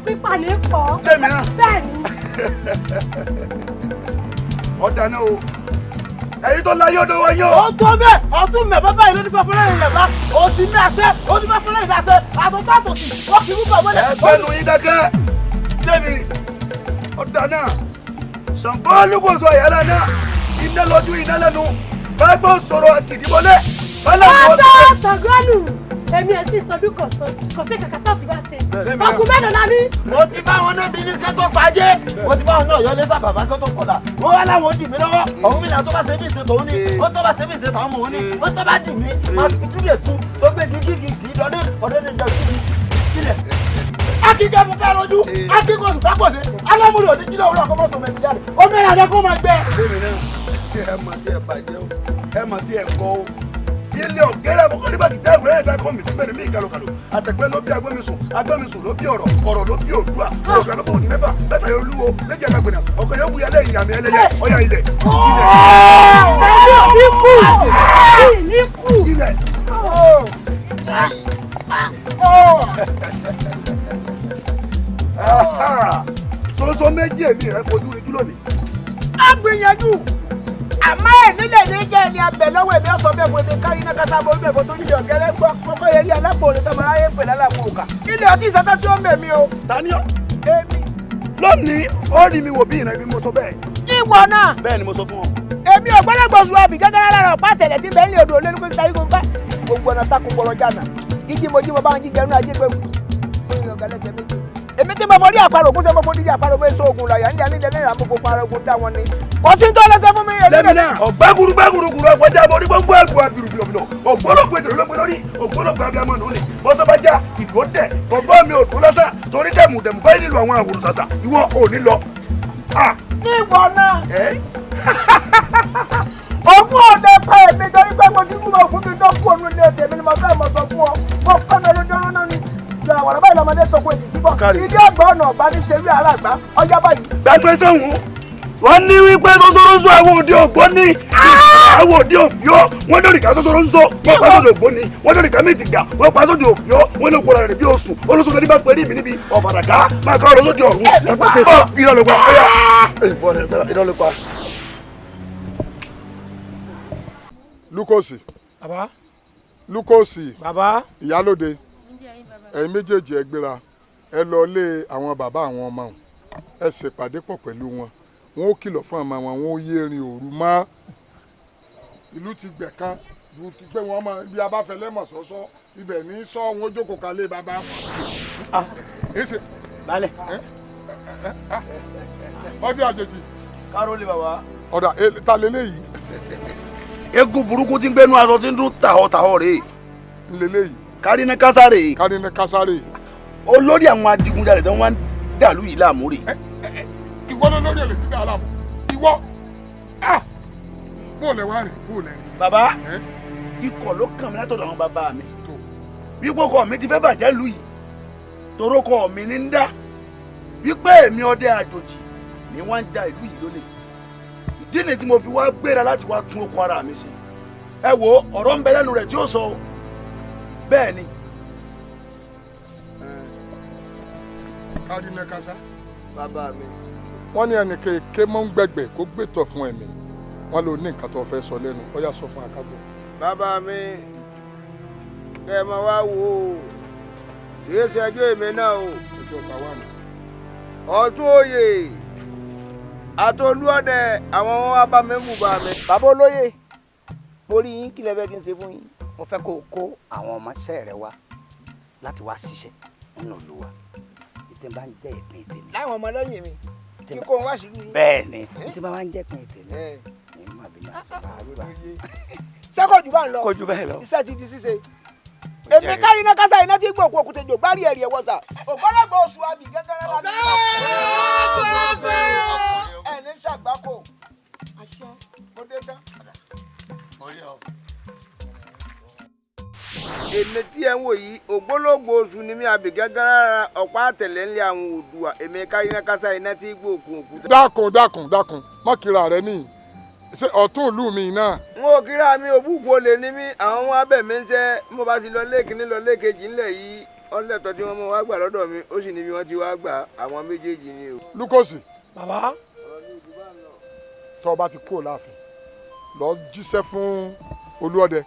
pípa ní pọ̀. Lẹ́mi náà. Bẹ́ẹ̀ ni. Ọ̀dà náà o. Ẹ̀yin tó láyé ọ̀dọ̀ wa yóò. Ó tó bẹ́ẹ̀, ọtún mẹ́ bàbá yìí ló ní fẹ́ fúnlẹ̀ rẹ̀ bá. Ó ti ní àṣẹ, ó ní fẹ́ fúnlẹ̀ rẹ̀ àṣẹ. Àtọ̀tọ̀ àtòsí, ó kì í rúbọ̀ mọ́lẹ̀. Ẹgbẹ́nu yín dákẹ́. Lẹ́mi, ọ̀dà náà. Ṣàǹgó olúkòso àyàlá náà. Iná lójú iná lẹ́nu. Bágbó sọ̀rọ̀ àkìdíwọlé. Ọ̀tọ̀ Ṣàngọ́lù èmi ẹ̀ sì sọdún kọ̀ọ̀sán kò sí kàkà tó fi wá ṣe. Ọkùn mélòó la ní. Mo ti bá wọn náà bí ní kẹ́tọ́ pàjẹ́. Mo ti bá wọn náà yọ lẹ́sà bàbá kẹ́tọ́ kọ̀dà. Wọ́n wá láwọn ó dì mí lọ́wọ́. Ọ̀hún mi là tó bá ṣe bí ìṣe tòun ni. Ó tó bá ṣe bí ìṣe tàwọn òun ni. Ó tó bá dì mí. Máa fi túlẹ̀ tu tó gbé gígí kì í dọ́dé ọ̀dọ́ ní ìjọ kí sílẹ̀. Akíkẹ́ mú ká rojú, akíkọ̀ sùn sápọ̀sẹ̀, alámúlò ní jílẹ̀ òwúrọ̀ kọ́mọ́sọ̀ mẹ́tì jáde. Omi ẹ̀rọ àdẹ́kùn máa gbẹ. Lẹ́mi náà, ẹ mọ̀ tí ẹ bàjẹ́ o, ẹ mọ̀ tí ẹ kọ́ o. Ilé ọ̀gẹ́rẹ́ àbọ̀kọ́ nígbà tí dáàbò ẹ̀ dá kọ́mì síbẹ̀ ní mí ìkàlùkàlù. Àtẹ̀pẹ́ ló bí agbẹ́misùn, agbẹ́misùn ló bí ọ̀rọ̀, ọ̀rọ̀ ló bí òdúrà, òdúrà ló bọ̀ ní mẹ́fà, mẹ́ta yóò lúwo, méjì àgbàgbẹ̀nà, ọ̀kan yóò wúyà lẹ́yìn àmì ẹlẹ́yẹ, ọ̀yà ilẹ̀. Èmi ò ní kú, mi ní kú. Ilẹ̀. Soso méjì èmi rẹ̀ fojú rí lónìí. A gbìyànjú àmọ́ ẹ̀ nílẹ̀ ní jẹ́ ẹni abẹ lọ́wọ́ èmi ọ̀sán bẹ́ẹ̀ fún èmi kárí náà kásá borí bẹ́ẹ̀ fún torí ọ̀gẹ́rẹ́ gbọ́ kọ́kọ́ yẹrí alápò òní tọmọ aráyé ń pè lálàpò òkà. Ilé ọtí ìsọtọ́ tí ó mèmí o. Tani ọ́? Èmi. Lónìí, ó rí mi wò bí ìran ibi mo sọ bẹ́ẹ̀. Ìwọ náà. Bẹ́ẹ̀ ni mo sọ fún ọ. Èmi ò gbọ́dọ̀ gbọ̀sùn àbí gẹ́gẹ́ lára ọ̀pá àtẹ̀lẹ̀ tí bẹ́ẹ̀ ní odò olórí pé tàbí kò ń bá gbogbo ọ̀nà takùn gbọ́rọ̀ jànà. Jíjí mo bá ń jíjẹ inú ajé gbẹ̀wò. Èmi tí mo forí àparò kó sẹ́ mo forí àparò bẹ́ẹ̀ sọ oògùn làyà ń jà nílẹ̀ náírà mo kó parọ́ ogun dá wọn ni. Kò sí tó lọ́sẹ̀ fún mi. Lẹ́mi náà ọ̀gbẹ́gùrúgbẹ́gùrúgùrú ọ̀gbọ́jà borí gbogbo ẹ̀gbọ́n àbìrùbìlọ̀bìlọ̀ ògbólógbò ètò ló gbé lórí ògbólógbò abiyamọ nù ni bọ́sọ́bájá ìgò dẹ̀ gbọ̀ngbọ́n mi ò tó lọ́sà torí dẹ̀mù dẹ̀mù báyìí nílò àwọn àwòrán sàṣà ìwọ ò ní lọ. Níwọ náà. Ogún ọ̀dẹ pa èmi torí pé mo ti kúrò fún mi tó kú òun ilé tèmi ni mo fẹ́ mọ̀ sọ fún ọ. Mo kọ́ mi lójó náà ni. Àwọn báyìí lọmọdé sọ pé èsì bọ̀. Ìdí ọgbà ọ̀nà ọ̀bá ní ṣe rí ara àgbá ọjọ́ báyìí. Gbàgbé sẹ́wọ̀n wọ́n ní wípé sọ́sọ́rọ́sọ àwọn òde ògbó ní àwọn òde òfìó wọ́n lórí ká sọ́sọ́rọ́sọ wọ́n pa sódò ògbó ní wọ́n lórí ká méjì gbà wọ́n pa sódò òfìó wọ́n ló kóra rẹ̀ bí oṣù olóṣù ní bá pẹ̀lú mi níbi ọ̀bàràká máa ká ọ̀rọ̀ sódò ọ̀run irọ́ ló pa irọ́ ló pa. Lukosi. Bàbá. Lukosi. Bàbá. Ìyálóde. Ẹ̀yin méjèèjì ẹ gbéra ẹ lọ lé àwọn bàbá àwọn ọmọ wọn ẹ ṣèpàdé pọ̀ pẹ̀lú wọn wọn ó kìlọ̀ fún àmọ́ wọn wọn ó yé erin òru mọ́ ìlú ti gbẹ̀ kan ìlú ti gbé wọn mọ ibi abáfẹ́lẹ́ mọ̀ sọ́sọ́ ibẹ̀ ní sọ wọn ó jókòó kalẹ̀ bàbá wọn. Balẹ̀. Ọdẹ àjèjì. Kárólì bàbá. Ọ̀dà ta leléyìí. Eégún burúkú tí ń gbénu aṣọ tí ń dún tàhọ́ tàhọ́ rèé. Leléyìí. Kárínà Kásárè. Kárínà Kásárè. Olórí àwọn adigunjalè tó wá ń dàlú yìí láàmú rè. Ìwọ ló lórí èlé sídà láàmú. Ìwọ bó lẹ wá rìn bó lẹ rìn. Bàbá ikọ̀ ló kàn mí látọ̀dọ̀ àwọn bàbá mi. Wípé ọkọ mi ti fẹ́ bàjẹ́ lù yìí. Torókọ mi ní ń dá. Wípé èmi ọdẹ àjòjì ni wọ́n ń ja ìlú yìí lólè. Díẹ̀ tí mo fi wá gbéra láti wá tún okun ara mi sí. Ẹ wo ọ̀rọ̀ ń bẹ lẹ́nu rẹ̀ tí ó sọ o. Bẹ́ẹ̀ ni. Kárí ní kásá. Bàbá mi. Wọ́n ní ẹnì kéèké mọ́ ń gbẹ̀gbẹ̀ kó gbẹ̀tọ̀ fún ẹ̀mí. Wọ́n lò ní nǹkan tó fẹ́ sọ lẹ́nu. Ó yá sọ fún akágbó. Bàbá mi, kẹ́ ẹ máa wá wò ó. Kì í ṣe ẹjọ́ èmi náà o. Ẹjọ́ ta wà ní. Ọ̀tún oyè àtolúọdẹ àwọn wọn wá bá mi mú bá mi. Bàbá olóyè, mo rí yín, kí lẹ fẹ́ kí n ṣe fún yín. Mo fẹ́ kó o kó àwọn ọmọọṣẹ́ rẹ wá láti wá ṣiṣẹ́ nínú ìlú wa. Ìtẹ̀ bá ń jẹ́ ìpín tèmi. Láwọn ọmọ lẹ́yìn mi kí kó wọn wá sílùú yín. Bẹ́ẹ̀ ni, ìtẹ̀ bá ń jẹ́ ìpín tèmi ní mà bí máa ṣe máa gbà. Ṣé kò jù bá ń lọ? Kò jù bẹ́ẹ̀ lọ. Iṣẹ́ ti di ṣíṣe. Èmi kárí iná kásá iná tí gbòkú òkúta jò gbárí ẹ̀rí ẹ̀wọ̀ sà. Ògbólógbò oṣù àbí gẹ́gẹ́rẹ́ láti. Ẹ ní ṣàgbákò. Mo dé tán. Èmi tí ẹ ń wò yìí ògbólógbò oṣù ni mí àbí gẹ́gẹ́rẹ́ rárá ọ̀pá àtẹ̀lé ńlẹ̀ àwọn Oòduà. Èmi kárí iná kásá iná tí gbòkú òkúta. Dákun dákun dákun, má kíra rẹ níyì. Ṣé ọ̀tún ìlú mi náà. N ò kíra mi òbúkú olè ní mí àwọn wọn abẹ mi ń ṣe mo bá ti lọ lẹ́ẹ̀kínní lọ lẹ́ẹ̀kejì ńlẹ̀ yìí ọlẹ́tọ̀ tí wọ́n mọ wá gbà lọ́dọ̀ mi ó sì níbi wọ́n ti wá gbà àwọn méjèèjì ni o. Lukosi. Bàbá. Tó o bá ti kúrò láàfin lọ jíṣẹ́ fún Olúọdẹ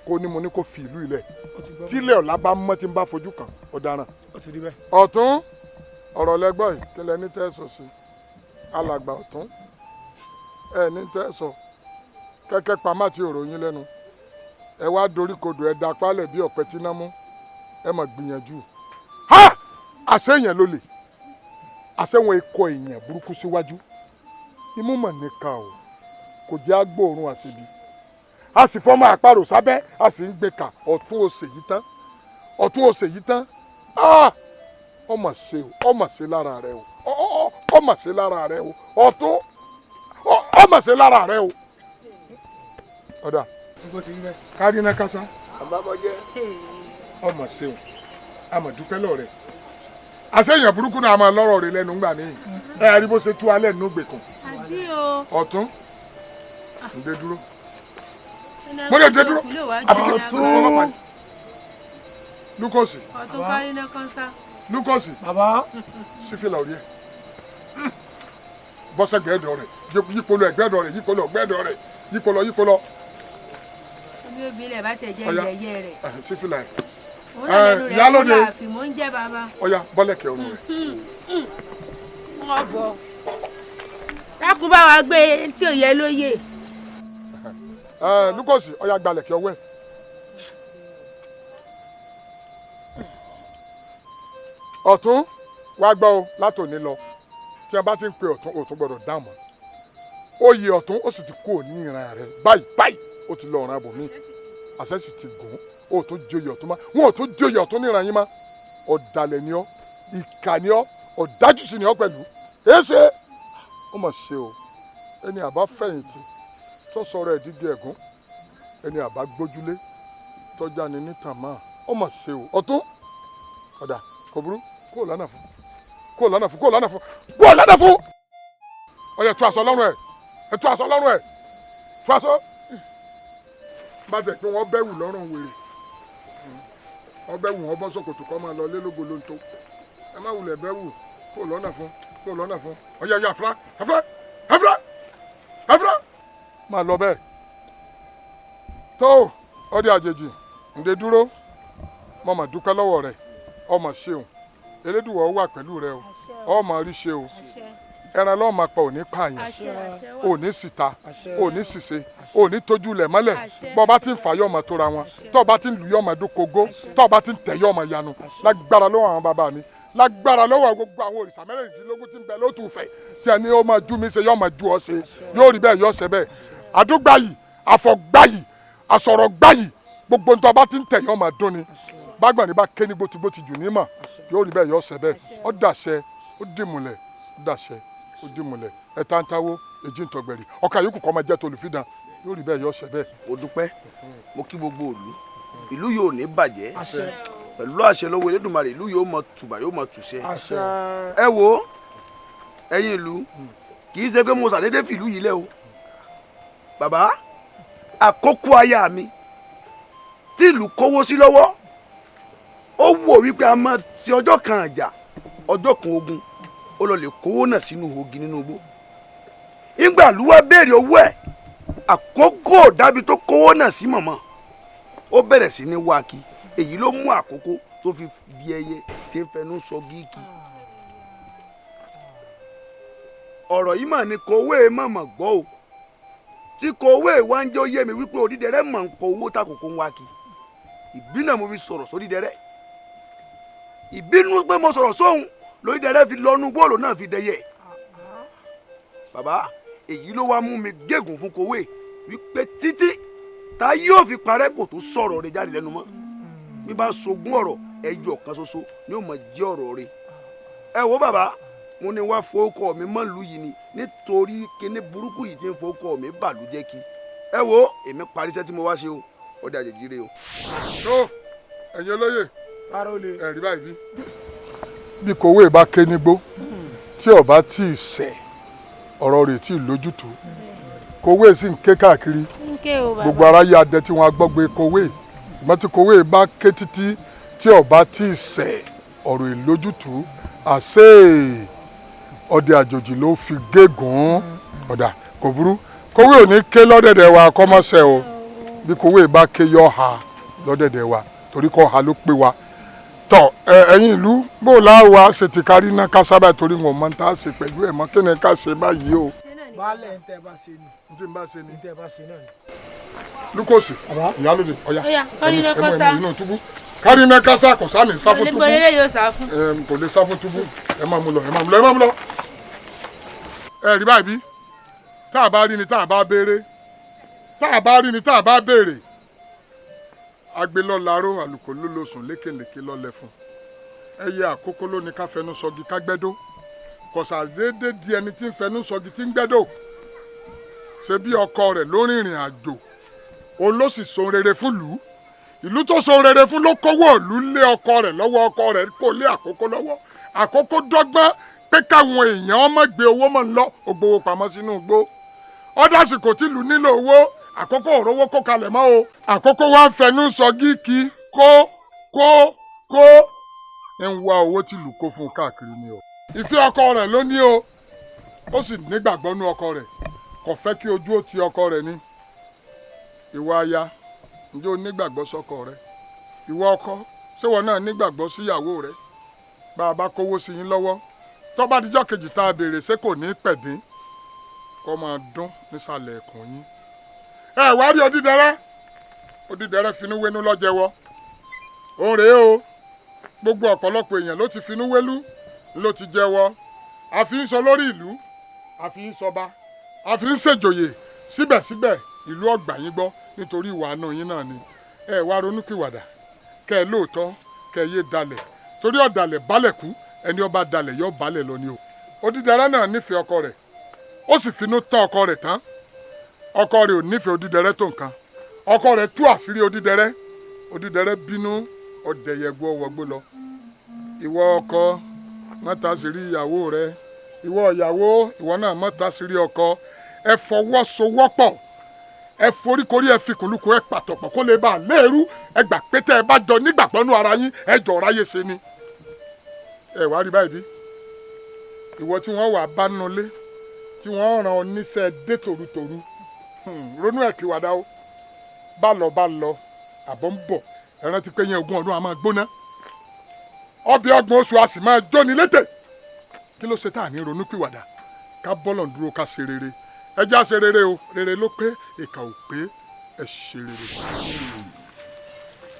kó ní mo ní kó fi ìlú ilẹ̀ tílẹ̀ ọ̀la bá mọ́ tí ń bá fojú kàn ọ̀daràn. Ọ̀tún ọ̀rọ̀ lẹ́gbọ́n yìí kí lẹ ní tẹ́ sọ sí alàgbà ọ̀tún ẹ ní tẹ́ sọ kẹ́kẹ́ pamá ti ọ̀rọ̀ yín lẹ́nu ẹ wá dorí kodò ẹ da pálẹ̀ bí ọ̀pẹ tí ná mú ẹ mà gbìyànjú. Ha! Àṣẹ èèyàn ló lè àṣẹ wọn ikọ̀ èèyàn burúkú síwájú imú mà níka o kò jẹ́ agbóòrùn àṣebi a sì fọ́mọ àparò sábẹ́ a sì ń gbé ka ọ̀tún òsè yìí tán ọ̀tún òsè yìí tán ọmọ ṣe o ọmọ ṣe lára rẹ o ọmọ ṣe lára rẹ o ọ̀tún ọmọ ṣe lára rẹ o. Ọ̀dà kárí iná kásá ọmọ ṣe o àmọ̀ dúpẹ́ lọ́rẹ̀ àṣẹ èèyàn burúkú náà máa lọ́rọ̀ rẹ lẹ́nu ńgbà míì ẹ rí bó ṣe tú alẹ́ nínú gbèkùn ọ̀tún ǹdẹ dúró mo lè dé dúró àbí kí ọ̀tún Lukosi Lukosi sífìlà orí ẹ bọ́sẹ̀ gbẹ́dọ̀ rẹ̀ yípo lọ ẹ̀gbẹ́dọ̀ rẹ̀ yípo lọ gbẹ́dọ̀ rẹ̀ yípo lọ yípo lọ. Omi obìnrin bá tẹ̀ jẹ́ yẹ̀yẹ́ rẹ̀. Sífìlà ẹ̀ ìyálóde ọ̀ya bọ́lẹ̀kẹ̀ ọ̀run rẹ̀. Wọ́n bọ̀ dákun bá wa gbé tí ò yẹ lóye. Lukosi ọ̀ya gbalẹ̀kẹ̀ ọwọ́ ẹ̀. Ọ̀tún wá gbọ́ o látòní lọ tí a bá ti ń pe ọ̀tún ọ̀tún gbọ́dọ̀ dáhùn mọ́ oyè ọ̀tún ó sì ti kú òní ìran rẹ̀ báyìí báyìí ó ti lọ ọ̀ràn abòmí àṣẹ sì ti gùn ó tún joyè ọ̀tún mọ́ wọn ò tún joyè ọ̀tún níran yín mọ́ ọ̀dàlẹ̀ ni ọ́ ìkà ni ọ́ ọ̀dájú sì ni ọ́ pẹ̀lú èéṣe ó mà ṣe o ẹni àbá fẹ̀yìntì tó sọ̀rọ̀ ẹ̀ dídí ẹ̀gún ẹni àbá gbójúlé tọ́já ni nítàn máa ó mà ṣe o ọ̀tún ọ̀dà kò burú kó lánà fún kó lánà fún kó lánà fún kó lánà fún ọyẹ tú aṣọ lọ́rùn ẹ̀ ẹ tú aṣọ lọ́rùn ẹ̀ tú aṣọ bá tẹ̀ pé wọ́n bẹ́wù lọ́rùn wèrè wọ́n bẹ́wù wọ́n bọ́ sókòtò kọ́ máa lọ lélógo lóńtó ẹ má wulẹ̀ bẹ́wù kó lọ́nà fún kó lọ́nà fún ọyẹ ọyẹ àfúrá àfúrá àfúrá àfúrá máa lọ bẹ́ẹ̀ tó ọdẹ àjèjì ǹdẹ dúró mo mà dúpẹ́ lọ́wọ́ rẹ̀ ọmọ ṣeun Elédùwà wà pẹ̀lú rẹ o ọmọ rí ṣe o ẹran lọ́ọ́ máa pa òní pààyàn òní síta òní ṣìṣe òní tójú lẹ̀ mọ́lẹ̀ bọ́ bá ti ń fà yọ̀ọ̀mọ̀ tóra wọn tọ́ bá ti ń lù yọ̀ọ̀mọ̀ dókògó tọ́ bá ti ń tẹ̀ yọ̀ọ̀mọ̀ yanu lágbára lọ́wọ́ àwọn bàbá mi lágbára lọ́wọ́ gbogbo àwọn òrìṣà mẹ́rìndínlógún tí ń bẹ lótùfẹ̀ tí ẹni ó máa jú mi ṣe yọ̀ọ̀mọ̀ ju ọ ṣe yóò rí bẹ́ẹ̀ yọ̀ ṣe bẹ́ẹ̀ àdúgbàyì àfọ̀gbàyì àsọ̀rọ̀gbàyì gbogbo ntọ́ bá ti ń tẹ̀ yọ̀ọ̀mọ̀ dún ni bágbọ̀n ní bá ké ní gbòtìgbòtì jù ní mọ̀ yóò rí bẹ́ẹ̀ yọ ọ̀sẹ̀ bẹ́ẹ̀ ó dàṣẹ ó dìmùlẹ̀ ó dàṣẹ ó dìmùlẹ̀ ẹ̀ta ń tawó èjì ń tọ̀gbẹ̀rì ọkà yòókù kọ́ máa jẹ́ tolùfídàn yóò rí bẹ́ẹ̀ yọ ọ̀sẹ̀ bẹ́ẹ̀. Mo dúpẹ́ mo kí gbogbo ìlú ìlú yóò ní bàjẹ́ pẹ̀lú àṣẹ lọ́wọ́ Elédùmarè ìlú yóò mọ tùbà yóò mọ tùṣẹ. Ẹ wo ẹ̀yin ìlú kì í ṣe pé mo ṣàdédé fìlú yìí lẹ̀ o Bàbá, àkókò aya mi tí ìlú kówó sí lọ́wọ́, ó wò wípé a máa ṣe ọjọ́ kan àjà, ọjọ́ kan ogun, ó lọ lè kówó náà sínú ogi nínú igbó. Ìgbà ló wá béèrè owó ẹ̀, àkókò dábì tó kówó náà sí mọ̀mọ́, ó bẹ̀rẹ̀ sí ní wá kí. Èyí ló mú àkókò tó fi di ẹyẹ tí ń fẹnu sọ gíkì. Ọ̀rọ̀ yìí mà ní kòwé mọ̀mọ̀ gbọ́ o, tí kòwé wá ń jẹ́ ó yé mi wípé Odídẹrẹ́ mọ̀ ń kọ owó takòkò ń wá kí. Ìbínú mo fi sọ̀rọ̀ sódídẹrẹ́, ìbínú pé mo sọ̀rọ̀ sóhun lódídẹrẹ́ fi lọ́nu bóòlù náà fi dẹyẹ. Bàbá, èyí ló wá mú mi gégùn fún kòwé wípé títí tá yóò fi parẹ́ kò tó sọ̀rọ̀ rẹ̀ jáde lẹ́nu mọ́. Bí bá sogún ọ̀rọ̀ ẹyọ kan ṣoṣo ni ó mọ̀ jẹ́ ọ̀rọ̀ rẹ̀. Ẹ wo bàbá, mo ní wá fowókọ mi mọ́ lù yìí ni, nítorí kíní burúkú yìí ti ń fowókọ mi bàlújẹ́ kí. Ẹ wo, èmi parí iṣẹ́ tí mo wá ṣe o, ó dé àjèjì rè o. Tó ẹ̀yin olóyè, ẹ̀rí báyìí bí. Bí kòwé bá ké nígbó tí ọba tí ì sẹ̀, ọ̀rọ̀ rẹ̀ tí ì lójútùú. Kòwé sì ń ké káàkiri, gbogbo aráyé adẹ tí wọ́n agbọ́gbé kòwé. Ìgbọ́n tí kòwé bá ké títí tí ọba tí ì sẹ̀, ọ̀rọ̀ ìlójútùú. Àṣé ọdẹ àjòjì ló fi gégùn. Ọ̀dà kò burú, kòwé ò ní ké lọ́dẹ̀dẹ̀ wa kọ́mọ́sẹ̀ o. Bí kòwé bá ké yọ ha lọ́dẹ̀dẹ̀ wa, torí kọ́ ha ló pé wa. Tọ ẹ̀yin ìlú, bó láwa ṣe ti kárí ná ká sábà, torí wọn mọ tá a ṣe pẹ̀lú ẹ̀ mọ́, kí ni ká ṣe báyìí o. Baálẹ̀ ń tẹ́ bá ṣe ni. N tí ń bá ṣe ni. Ń tẹ́ bá ṣe náà ni. Lukosi, ìyálóde, ọ̀yà, ẹ̀mú inú túbú. Kárí ná kásá kò sá ní sáfún túbú. Kò lè sáfún túbú. Ẹ máa mú lọ, ẹ máa mú lọ, ẹ máa mú lọ. Ẹ rí báyìí bí, tá a bá rí ni tá a bá béèrè, tá a bá rí ni tá a bá béèrè. Agbélọ́laró àlùkò ló lo sùn lékelèké lọ́lẹ̀ fún. Ẹyẹ àkókò ló ní ká fẹnu sọgi ká gbẹ́dó. Kọ̀sà déédéé di ẹni tí ń fẹnu sọgi tí ń gbẹ́dó. Ṣé bí ọkọ rẹ̀ ló rìnrìn àjò, òun ló sì so rere fún lù ú. Ìlú tó so rere fún ló kówó ìlú lé ọkọ rẹ̀ lọ́wọ́, ọkọ rẹ̀ kò lé àkókò lọ́wọ́. Àkókò dọ́gbọ́n pé káwọn èèyàn ọmọ gbé owó mọ́ ń lọ, ó gbowó pamọ́ sínú igbó. Ọ̀dàsìkò tìlú nílò owó, àkókò òrówó kó kalẹ̀ mọ́ o. Àkókò wa ń fẹnu sọ gíkì kó kó kó ń wá owó tìlú kó fún un káàkiri ni o. Ìfẹ́ ọkọ rẹ̀ ló ní o, ó sì nígbàgbọ́ nú ọkọ rẹ̀, kò fẹ́ kí ojú ó ti ọkọ rẹ̀ ni. Ìwọ aya, ǹjẹ́ o nígbàgbọ́ sọ́kọ rẹ? Ìwọ ọkọ, ṣé ìwọ náà nígbàgbọ́ síyàwó rẹ? Bá a bá kówó sí yín lọ́wọ́, tó bá dijọ́ kejì tá a béèrè ṣé kò ní pẹ̀dín, kó máa dún nísàlẹ̀ ẹ̀kùn yín. Ẹ wá rí Odídẹrẹ́, Odídẹrẹ́ finú wénú lọ́jẹ̀wọ́. Òun rèé o, gbogbo ọ̀pọ̀lọpọ̀ èèyàn ló ti finú wélú ló ti jẹ́wọ́. A fi ń sọ lórí ìlú, a fi ń sọba, a fi ń ṣèjòyè, síbẹ̀síbẹ̀ ìlú ọgbà yín gbọ́ nítorí ìwà àánú yín náà ni. Ẹ wá ronúpìwàdà, kẹ ẹ lóòótọ́, kẹ ẹ yé dalẹ̀, torí ọ̀dàlẹ̀ balẹ̀ kú, ẹni ọba dalẹ̀ yọ balẹ̀ lọ ni o. Odídẹrẹ́ náà nífẹ̀ẹ́ ọkọ rẹ̀, ó sì finú tán ọkọ rẹ̀ tán. Ọkọ rẹ̀ ò nífẹ̀ẹ́ Odídẹrẹ́ tó nǹkan. Ọkọ rẹ̀ tú àṣírí Odídẹrẹ́. Odídẹrẹ́ bínú, ọ̀dẹ̀yẹ̀gbọ́ wọgbó lọ. Ìwọ ọkọ, má ta àṣírí ìyàwó rẹ. Ìwọ ìyàwó, ìwọ náà má ta àṣírí ọkọ. Ẹ fọwọ́sowọ́pọ̀, ẹ foríkorí, ẹ fikùnlukùn, ẹ pàtọ̀pọ̀ kó lè bá a léèrú. Ẹ gbà pé tẹ́ ẹ bá jọ nígbàgbọ́ nú ara yín, ẹ jọ ráyè ṣe ni. Ẹ wá rí báyìí bí, ìwọ tí wọ́n wà bá nulẹ̀, tí wọ́n ràn ọ níṣẹ́ dé tòrutòru, ronú ẹ̀ kíwàdà o. Bá lọ bá lọ, àbọ̀ ń bọ̀. Ẹ rántí pé yẹn ogún ọdún a máa gbóná, ọbẹ̀ ọgbọ̀n oṣù a sì máa jóni létè. Kí ló ṣe tá à ní ronú pìwàdà? Ká bọ́lọ̀ ń dúró, ká ṣe rere. Ẹ já ṣe rere o, rere ló pé, ìkà ò pé, ẹ ṣe rere.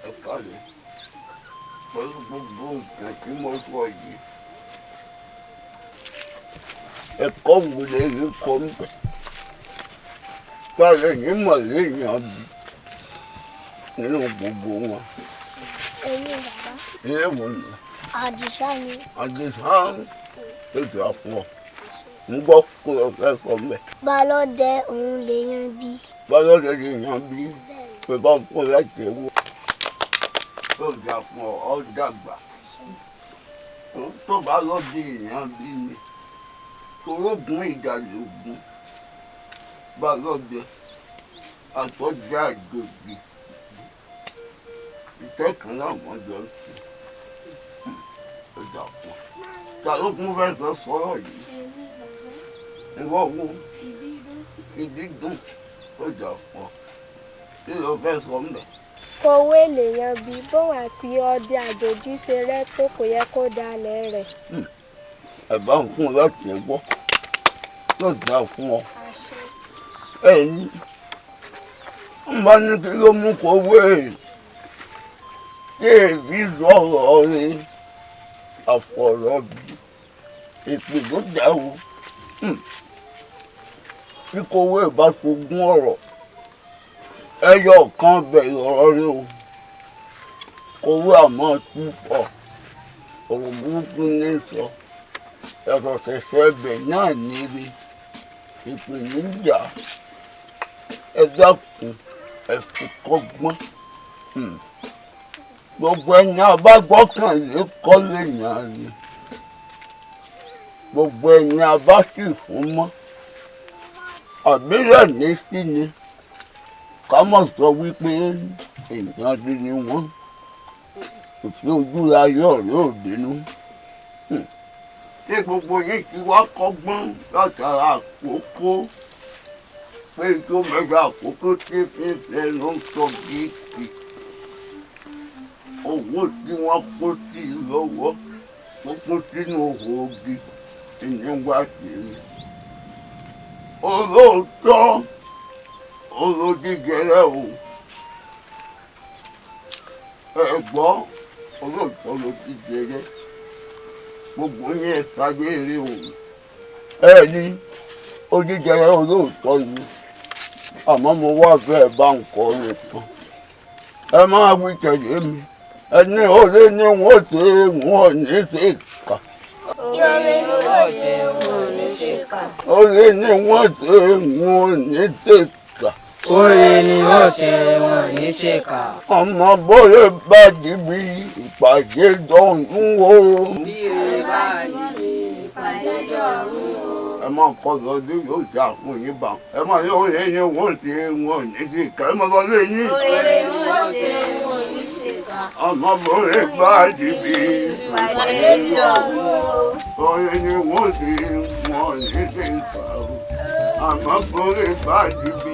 Ẹ káàlẹ̀, pẹ̀lú gbogbo nǹkan tí mo sọ yìí, ẹ̀kọ́ wo lè rí kọ́ ń bẹ̀? Báyọ̀ ní mọ̀lẹ́yìn bí nínú gbogbo wọn. Èmi bàbá. Ilé wo ni? Àdìsá ni. Àdìsá ètò àfọ̀. Ń gbọ́ kó o fẹ́ sọ mẹ́. Balọ́dẹ òun lè yan bí. Balọ́dẹ lè yan bí. Pé bá fún láti ewu. Tó jà fún ọ, ọ dàgbà. Tó bá lọ́dẹ èèyàn bí mi. Torógùn ìdàlẹ̀ ògùn. Balọ́dẹ Àtọ́jà àjòjì ìtẹ́ kan náà wọ́n jọ ń ṣe ọjà pọ̀. Ta ló kún fẹ́ sọ sọ́rọ̀ yìí? Ìwọ wo ìdídùn ọjà pọ̀ kí ló fẹ́ sọ mbẹ̀? Kọ̀wé lèèyàn bí bóun àti ọdẹ àjòjì ṣe rẹ́ tó kò yẹ kó dalẹ̀ rẹ̀. Ẹ bá ń fún ọ láti ẹ gbọ́ yóò dáa fún ọ. Ẹ ní ń bá ní kí ló mú kọ̀wé kí èmi lọ́rọ̀ rẹ àfọ̀rọ̀bí èpè ló dá o. Bí kọ̀wé bá ṣogún ọ̀rọ̀ ẹyọ kan bẹ̀rẹ̀ ọ̀rọ̀ rẹ o. Kọ̀wé àmọ́ tún fọ̀ ọ̀rọ̀ burúkú ní sọ ẹ̀rọ ṣẹ̀ṣẹ̀ ẹbẹ̀ náà níbi ìpèníjà. Ẹ dákun ẹ fi kọ́gbọ́n. Gbogbo ẹni abágbọ́kànlé kọ́ lèèyàn ni, gbogbo ẹni abá sì fún mọ́ àbílẹ̀ ní sí ni ká mọ̀ sọ wípé èèyàn ti ni wọ́n kò sí ojú ayé ọ̀rẹ́ òdinú. Ṣé gbogbo yìí ti wá kọ́gbọ́n látara àkókò pé tó mẹ́ta àkókò tí fífẹ́ ló ń sọ gíìkì owó tí wọ́n kó sí lọ́wọ́ ó kó sínú òhòògì ìníwá sí i. Olóòótọ́ olódìgẹrẹ o, ẹ gbọ́ olóòótọ́ olódìgẹrẹ gbogbo yẹn ṣayé rí o. Ẹ ní oníjẹrẹ olóòótọ́ ni, àmọ́ mo wá fẹ́ bá ń kọ́ rẹ̀ tán. Ẹ máa wí tẹ̀lé mi, ẹni orí ni wọ́n ṣe wọ́n ní ṣe kà. Orí ni wọ́n ṣe wọ́n ní ṣe kà. Orí ni wọ́n ṣe wọ́n ní ṣe kà. Orí ni wọ́n ṣe wọ́n ní ṣe kà. Ọmọ bóyá bá dìbí ìpàdé dọ̀hún o. Bí rere bá dìbí ìpàdé dọ̀hún o. Ẹ máa kọ́ lọ sí yóò dà fún yín bá. Ẹ máa ní orí ni wọ́n ṣe wọ́n ní ṣe kà. Ẹ máa lọ lé yín. Orí ni wọ́n ṣe wọ́n ní ṣe kà. Ọmọ bóyá bá dìbí ìpàdé dọ̀hún o. Orí ni wọ́n ṣe wọ́n ní ṣe kà. Àmọ́ bóyá bá dìbí.